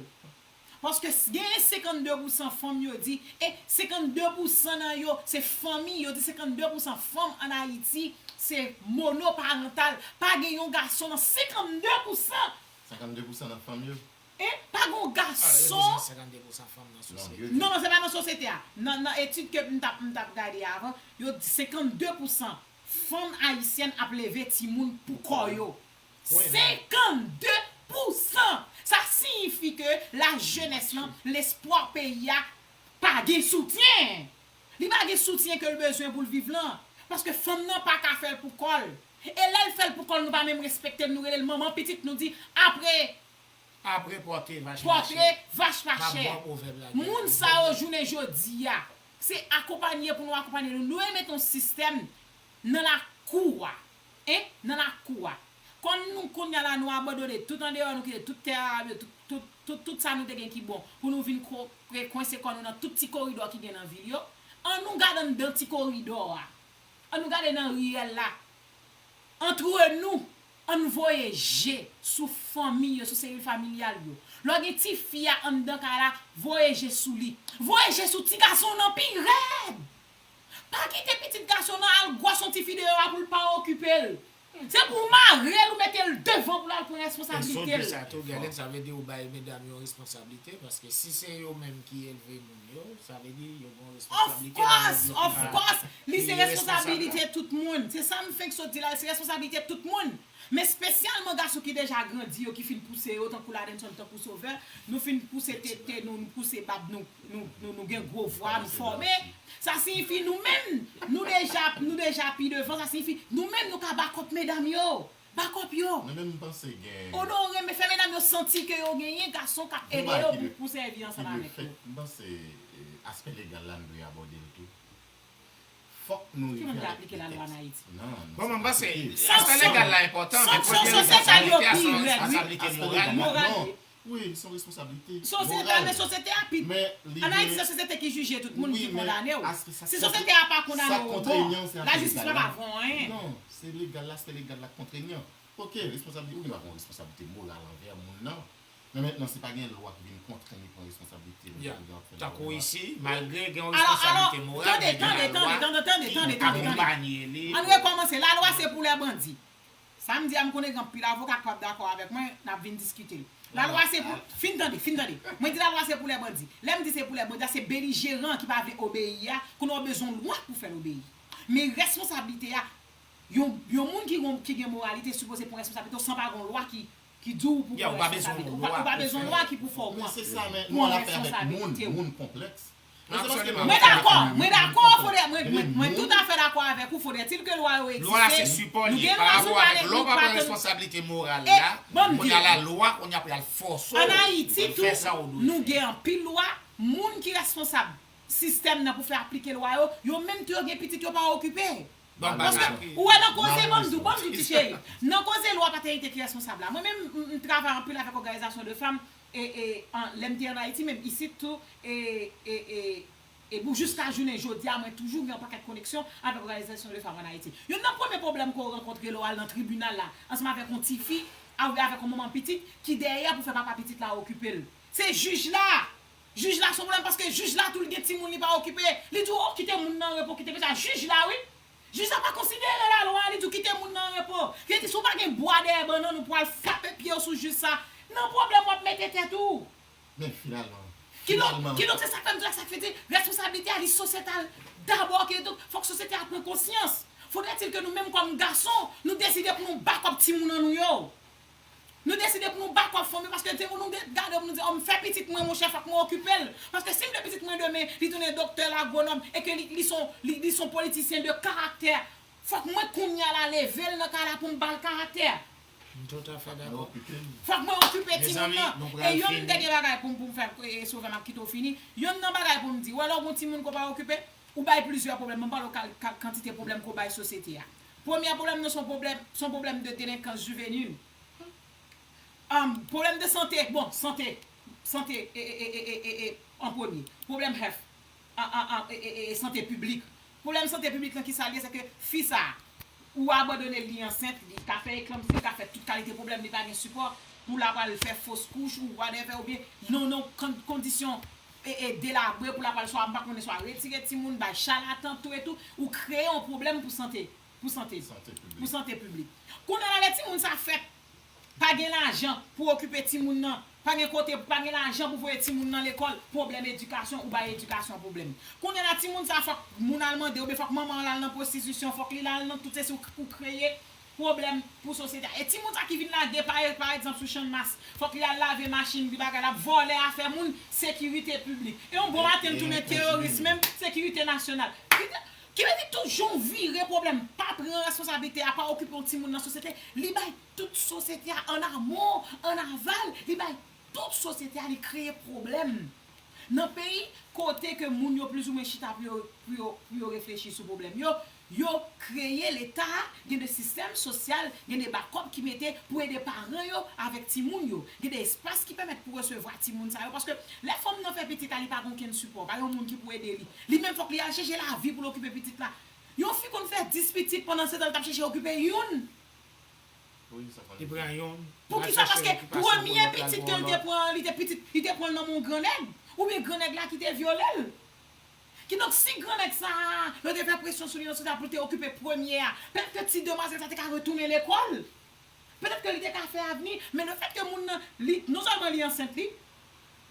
Paske genyen senkannde pousan fanm yo di, e senkannde pousan nan yo se fanmi, yo di senkannde pousan fanm ann Ayiti se monoparantal, pa gen yon gason nan senkannde pousan. Senkannde pousan nan fanm yo. E pa gen yon gason. Senkannde pousan fanm nan sosyete. Non, non, se pa nan sosyete a. Nan, nan etid ke m t ap, m t ap gade avan, yo di senkannde pousan fanm ayisyèn ap leve timoun pou kò yo. Senkannde pousan! Sa siyifi ke lajenès lan, lespwa peyi a, pa gen soutyen. Li pa gen soutyen ke l bezwen pou l viv lan. Paske fanm nan pa ka fè l pou kò l. E lè l fè l pou kò l, nou pa menm respekte l, nou rele l manman pitit, nou di apre Apre pòte vach pa chè. Pòte vach pa chè. Moun sa yo jounen jodi a, se akonpanye pou nou akonpanye nou. Nou dwe mete yon sistèm nan lakou a. En, nan lakou a. Kòm nou kounye a la nou abandone tout andeyò, nou kite tout tè arab yo, tout, tout, tout, tout sa nou te gen ki bon, pou nou vin kwense kò nou nan tout ti koridò ki gen nan vil yo. An nou gade anndan ti koridò a. An nou gade nan riyèl la. Antre nou, ann voye je sou fanmi yo, sou selil familyal yo. Lè w gen tifi a anndan kay la, voye je sou li. Voye je sou ti gason w nan pi rèd. Pa kite pitit gason w nan al gwòs yon tifi deyò a pou l pa okipe l. Se pou w mare l ou mete l devan pou l al pran responsablite l. Sa tou, Guerline, sa vle di ou bay medam yo responsablite, paske si se yo menm ki elve moun yo, sa vle di yo gen yon responsablite nan medam yo. Of course, of course, li se responsabilite tout moun. Se sa m fenk sot di la, se responsabilite tout moun. Men espesyalman gason ki deja grandi yo, ki fin pouse yo, tankou Ladenson, tankou Sovè, nou fin pouse tete nou, nou pouse bab nou, nou, nou, nou gen gwo vwa, nou fòme. Sa siyifi nou menm, nou deja, nou deja pi devan, sa siyifi nou menm nou ka bakòp medam yo. Bakòp yo. Mwen menm m panse gen. Onore, men fè medam yo santi ke yo genyen gason k ap ede yo pou, pou sèvi ansanm avèk yo. M panse aspè legal la nou dwe abòde l tou. Fòk nou rive avèk tèks. Ki moun ki aplike lalwa ann Ayiti? Bon, mwen panse, aspè legal la enpòtan, men premye responsablite a se yon responsablite moral. Moral. Wi, se yon responsablite moral. Sosyete a, men sosyete a pi. Ann Ayiti, se sosyete ki jije tout moun ki kondane w. Si sosyete a pa kondane w, bon, lajistis pa ka fè w anyen. Non, se legal, aspè legal la kontrenyan. Ok, responsablite, ou gen dwa gen yon responsablite moral anvè moun nan. Men mentnan, si pa gen lwa ki vin kontrenn li pran responsablite li, pou gen ap fè nan Tankou isi, malgre gen yon responsablite moral, men gen lalwa ki akonpanye li. Ann rekòmanse, lalwa se pou lè bandi. Sa m di a, m konnen gen anpil avoka k p ap dakò avèk mwen, n ap vin diskite l. Lalwa se pou, fin tande, fin tande. Mwen di lalwa se pou lè bandi. Lè m di se pou lè bandi a, se belijeran ki pa vle obeyi a, kounye a w bezwen yon lwa pou fè l obeyi. Men responsablite a, yon, yon moun ki gen, ki gen moralite sipoze pran responsablite w san pa gen yon lwa ki, ki di w pou pran responsablite w. Ou pa, ou pa bezwen yon lwa ki pou fè w pran, pran responsablite w. Mwen dakò, mwen dakò, fodè, mwen, mwen, mwen toutafè dakò avèk ou, fodètil ke lwa yo egziste. Lwa la se sipò li ye, pa rapò avèk lè w pa pran responsablite moral la, kounye a la lwa kounye a pral fòse w pou fè sa w dwe fè. Ann Ayiti tou, nou gen anpil lwa, moun ki responsab sistèm nan pou fè aplike lwa yo, yo menm tou yo gen pitit yo pa okipe. Paske, ou wè nan koze, ban m di w, ban m di w ti cheri, nan koze lwa patènite ki responsab la. Mwen menm, m, m travay anpil avèk òganizasyon de fanm, e, e, an, lè m te ann Ayiti, menm isit tou, e, e, e, e pou jiska jounen jodi a, mwen toujou gen yon pakèt koneksyon avèk òganizasyon de fanm ann Ayiti. Youn nan premye pwoblèm ke w rankontre lè w al nan tribinal la, ansanm avèk yon tifi, avèk yon manman pitit, ki dèyè pou fè papa pitit la okipe l. Se jij la! Jij la se yon pwoblèm paske jij la tou li gen timoun li pa okipe. Li di w, o, kite moun nan repo, kite mesye a. Jij la wi! Jij la pa konsidere lalwa, li di w kite moun nan repo. Li di si w pa gen bwa dèyè bannann, ou pral frape pye w sou jij sa. Nan pwoblèm w ap mete tèt ou. Men finalman, Kidonk, kidonk se sa k fè m di w la, sa k fè di responsablite a li sosyetal dabò, kidonk fòk sosyete a pran konsyans. Faudrait-il que nou menm kòm gason, nou deside pou nou bakòp timoun an nou yo. Nou deside pou nou bakòp fanmi, paske te pou nou gade pou nou di, oh, m fè pitit mwen, monchè, fòk mwen okipe l. Paske si m fè pitit mwen demen, li tounen doktè, l agwonòm, e ke li, li son, li, li son politisyen de karaktè, fòk mwen kounye a la leve l nan kay la pou m ba l karaktè. M toutafè dakò. Fòk mwen okipe timoun nan. E yon m dènye bagay pou m pou m fè e sove m ap kite w fini. Yon nan bagay pou m di, wè lè w gon timoun ke w pa okipe, ou bay plizyè pwoblèm. Mwen pale w kantite pwoblèm ke w bay sosyete a. Premye pwoblèm nan se yon pwoblèm, se yon pwoblèm de delenkans jivenil. Um, pwoblèm de sante, bon, sante, sante e, e, e, e, e, e, an premye. Pwoblèm health, an, an, an, e, e, e, e, sante piblik. Pwoblèm sante piblik lan kisa l ye, se ke fi sa, ou abandone l, li ansent, li ka fè eklanpsi, li ka fè tout kalite pwoblèm, li pa gen sipò, pou l apral fè fos kouch ou whatever, oubyen nan yon kondisyon e, e, delabre, pou l apral swa, m pa konnen, swa retire timoun, bay chalatan, tou e tou, ou kreye yon pwoblèm pou sante, pou sante, pou sante piblik. Kounye a la lè timoun sa fèt, pa gen lajan pou okipe timoun nan, pa gen kote, pa gen lajan pou voye timoun nan lekòl, pwoblèm edikasyon, ou bay edikasyon pwoblèm. Kounye a la timoun sa fòk moun al mande, oubyen fòk manman l al nan pwostitisyon, fòk li al nan tout se sou pou kreye pwoblèm pou sosyete a. E timoun sa ki vin lage pa, pa egzanp sou Channmas, fòk li al lave machin, li bagay, l ap vòlè afè moun, sekirite piblik. E yon bon maten l tounen teworis menm, sekirite nasyonal. Ki vle di tout jan w vire pwoblèm, pa pran responsablite a, pa okipe yon timoun nan sosyete, li bay tout sosyete a, an amon, an aval, li bay tout sosyete a, li kreye pwoblèm. Nan peyi kote ke moun yo plizoumwen chita pou yo, pou yo, pou yo reflechi sou pwoblèm yo, yo kreye Leta, gen de sistèm sosyal, gen de bakòp ki mete pou ede paran yo avèk timoun yo. Gen de espas ki pèmèt pou resevwa timoun sa yo. Paske lè fanm nan fè pitit la, li pa gen okenn sipò, pa gen yon moun ki pou ede li. Li menm fòk li al chèche lavi pou l okipe pitit la. Yon fi konn fè dis pitit pandan setan l t ap chèche okipe youn. Li pran youn. Poukisa? Paske premye pitit ke l te pran, li te pitit, li te pran l nan men yon grannèg. Oubyen grannèg la ki te vyole l. Kidonk, si grannèg sa a, yo te fè presyon sou li nan sans sa pou l te okipe premye a, petèt ke ti demwazèl sa te ka retounen lekòl. Petèt ke li te ka fè avni, men lefètke moun nan, li, non sèlman li ansent li,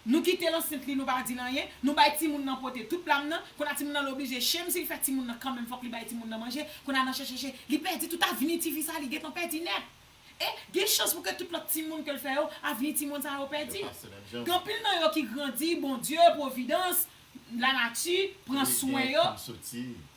nou kite l ansent li, nou pa di l anyen, nou bay timoun nan pote tout pla m nan, kounye a timoun nan l oblije shame si l fè timoun nan kanmenm fòk li bay timoun nan manje, kounye a nan chèche, chèche, li pèdi tout avni tifi sa, li gentan pèdi nèt. E gen chans pou ke tout lòt timoun ke l fè yo, avni timoun sa yo pèdi. Gen anpil nan yo ki grandi, Bondye, pwovidans, lanati, pran swen yo,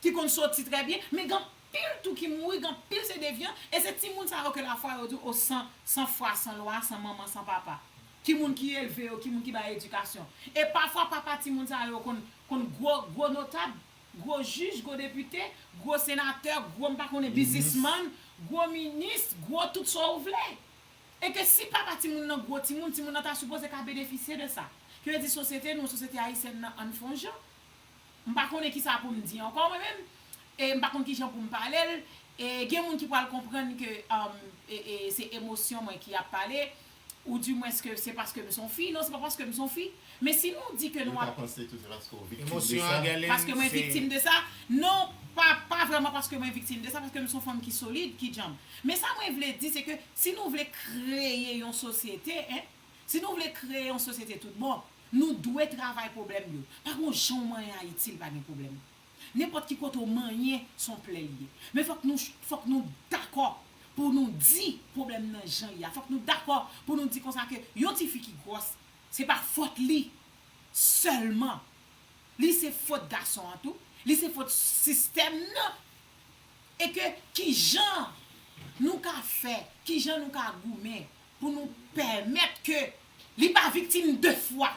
ki konn soti trè byen, men gen anpil tou ki mouri, gen anpil se devyan, e se timoun sa yo ke lafwa yo di w, o san, san fwa, san lwa, san manman, san papa. Ki moun ki elve yo, ki moun ki ba yo edikasyon. E pafwa papa timoun sa yo konn, konn gwo, gwo notab, gwo jij, gwo depite, gwo senatè, gwo m pa konnen biznismann, gwo minis, gwo tout sa w vle. E ke si papa timoun nan gwo timoun, timoun nan ta sipoze ka benefisye de sa. Ki vle di sosyete nou, sosyete ayisyèn nan, ann fè yon jan. M pa konnen kisa pou m di ankò mwen menm. E m pa konn kijan pou m pale l. E gen moun ki pral konprann ke um, e, e, se emosyon mwen ki ap pale. Ou dimwens ke se paske m se yon fi. Non, se pa paske m se yon fi. Men si nou di ke nou ap. Ou ka panse tou se paske w viktim de sa? Paske mwen viktim de sa? Non, pa, pa vrèman paske mwen viktim de sa, paske m se yon fanm ki solid, ki djanm. Men sa mwen vle di, se ke si nou vle kreye yon sosyete, en, si nou vle kreye yon sosyete tout bon, nou dwe travay pwoblèm yo. Pa gon jan w manyen Ayiti, l pa gen pwoblèm. Nenpòt ki kote w manyen, se yon plè l ye. Men fòk nou, fòk nou dakò pou nou di pwoblèm nan jan l ye a. Fòk nou dakò pou nou di konsa ke yon tifi ki gwòs, se pa fòt li sèlman. Li se fòt gason an tou. Li se fòt sistèm nan. E ke kijan nou ka fè, kijan nou ka goumen pou nou pèmèt ke li pa viktim de fwa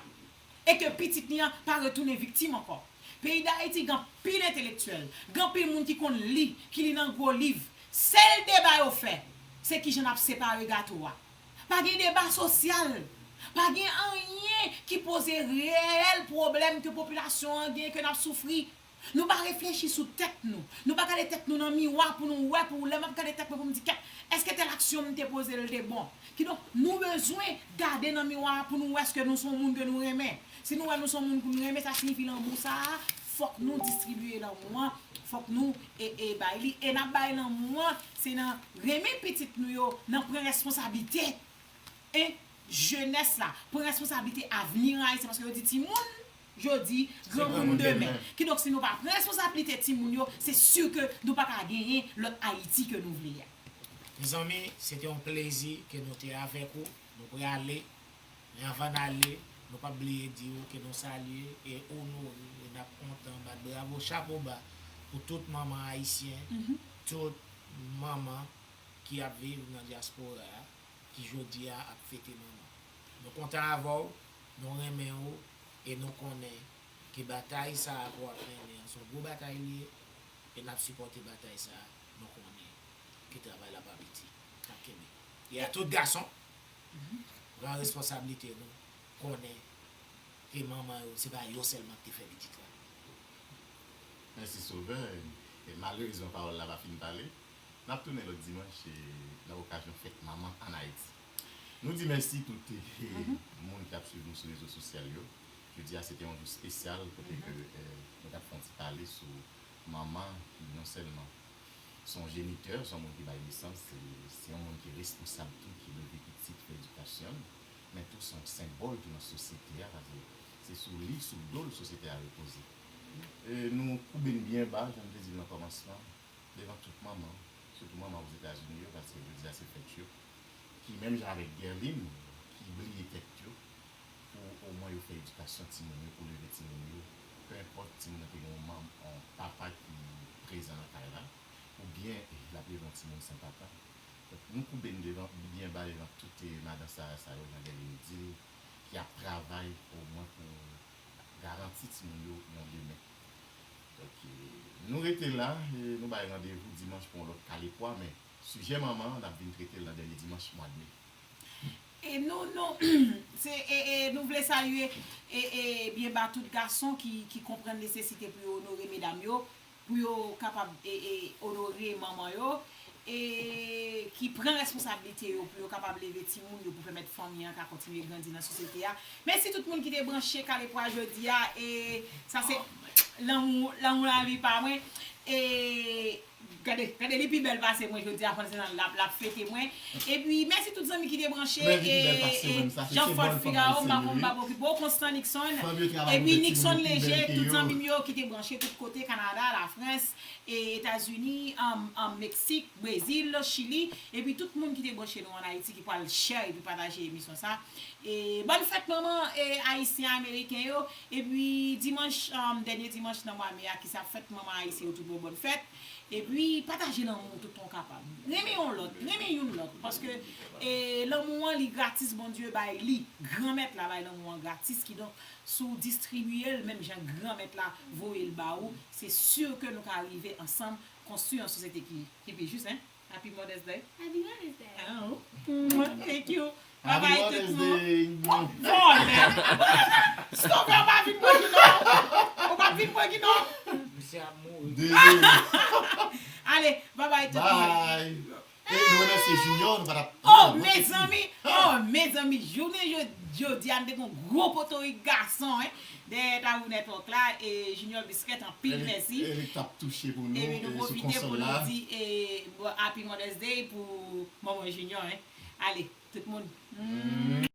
e ke pitit li an pa retounen viktim ankò. Peyi Dayiti gen anpil entelektyèl, gen anpil moun ki konn li, ki li nan gwo liv. Sèl deba yo fè, se kijan n ap separe gato a. Pa gen deba sosyal. Pa gen anyen ki poze reyèl pwoblèm ke popilasyon an gen, ke n ap soufri. Nou pa reflechi sou tèt nou. Nou pa gade tèt nou nan miwa pou nou wè, pou lè m ap gade tèt mwen pou m di, kèt, èske tèl aksyon m te poze l te bon? Kidonk, nou bezwen gade nan miwa a pou nou wè èske nou se yon moun ke nou renmen. Si nou wè nou se yon moun pou nou renmen, sa siyifi lanmou sa a, Fòk nou distribiye lanmou an, fòk nou e, e bay li. E n ap bay lanmou an, se nan renmen pitit nou yo, nan pran responsablite. E jenès la, pran responsablite avni Ayisyen, paske yo di timoun jodi, granmoun demen. Kidonk, si nou pa pran responsablite timoun yo, se si ke nou pa ka genyen lòt Ayiti ke nou vle a. Mezanmi, se te yon plezi ke nou te avèk ou. Nou prale, men anvan n ale, nou p ap bliye di w ke nou salye e onore e n ap kontan bat bravo, chapo ba pou tout manman ayisyen, tout manman ki ap viv nan dyaspora a, ki jodi a ap fete manman. Nou kontan avè w, nou renmen w e nou konnen ke batay sa a ke w ap mennen an se yon gwo batay li ye e n ap sipòte batay sa a, nou konnen ke travay la pa piti, n ap kenbe. E a tout gason, pran responsablite nou, konnen ke manman yo, se pa yo sèlman ki te fè pitit la. Mèsi Sovè, e malerezman pawòl la pa fin pale. N ap tounen lòt dimanch e nan okazyon fèt manman ann Ayiti. Nou di mèsi tout e, e, moun k ap swiv nou sou rezo sosyal yo. Jodi a se te yon jou espesyal kote ke e, nou t ap fè yon ti pale sou manman ki non sèlman se yon jenitè, se yon moun ki bay nesans, se, se yon moun ki responsab tou, ki leve pitit, fè edikasyon l, men tou se yon senbòl tou nan sosyete a, paske se sou li, sou do l sosyete a repoze. E nou koube n byen ba, jan m te di l nan kòmansman, devan tout manman, sitou manman Ozetazini yo, paske jodi a se fèt yo, ki menm jan avèk Guerline, ki bliye tèt yo, pou omwen yo fè edikasyon timoun yo, pou leve timoun yo, pe enpòt timoun nan te gen yon manm, yon papa ki prezan nan kay la, oubyen l ap leve yon timoun san papa. Donk, nou koube n devan, byen ba devan tout, e, madan Sara sa yo, jan Guerline di l, ki ap travay omwen pou garanti timoun yo yon demen. Donk, e, nou rete la, e, nou bay randevou dimanch pou yon lòt Kale Pwa, men sijè manman an, n ap vin trete l nan dènye dimanch mwa de me. E nou, nou, se, e, e, nou vle salye, e, e, byen ba tout gason ki, ki konprann nesesite pou yo onore medam yo, pou yo kapab, e, e, onore manman yo, e, ki pran responsablite yo, pou yo kapab leve timoun yo, pou pèmèt fanmi an ka kontinye grandi nan sosyete a. Mèsi tout moun ki te branche Kale Pwa jodi a, e sa se lanmou, lanmou lavi pa mwen. E Gade, gade, li pi bèl pase mwen jodi a, pandan l ap, l ap fete mwen. Epi, mèsi tout zanmi ki te branche. E, e, Jean Ford Figaro, m pa konn m pa okipe w, Constant Nixon. Epi Nixon Léger, tout zanmi m yo ki te branche tout kote, Kanada, Lafrans, e Etazini, um, um, Meksik, Brezil, Chili. Epi tout moun ki te branche nou ann Ayiti, ki pral share epi pataje emisyon sa. E bòn fèt manman, e, ayisyen ameriken yo. Epi dimanch, um, dènye dimanch nan mwa me a, ki se ap fèt manman ayisyen yo tout bon, bòn fèt. Epi pataje lanmou toutan w kapab. Renmen yon lòt, renmen youn lòt. Paske, e, lanmou an, li gratis, Bondye bay li. Granmèt la bay lanmou an gratis. Kidonk, si w distribiye l menm jan Granmèt la voye l ba ou, se si ke nou ka rive ansanm konstwi yon sosyete ki, ki pi jis, en. Happy Mother's Day. Happy Mother's Day. Oh, mwah, thank you. Bye bye tout moun. Oh, vòlè. Stop, ou pa vin pran ki non. Ou pa vin pran ki non. Misye ap mouri. Dezole. Ale, bye bye tout moun. Bye. E nou remèsye Junior, nou pa t ap. Oh, mezanmi. Oh, mezanmi. Jounen jodi a, nou te gen yon gwo potorik gason, en. Dèyè Tabou Network la, e Junior Biscuit, anpil mèsi. E li t ap touche pou nou, e nou pwofite pou nou di, e, bon, Happy Mother's Day pou manman Junior, en. Ale, tout moun.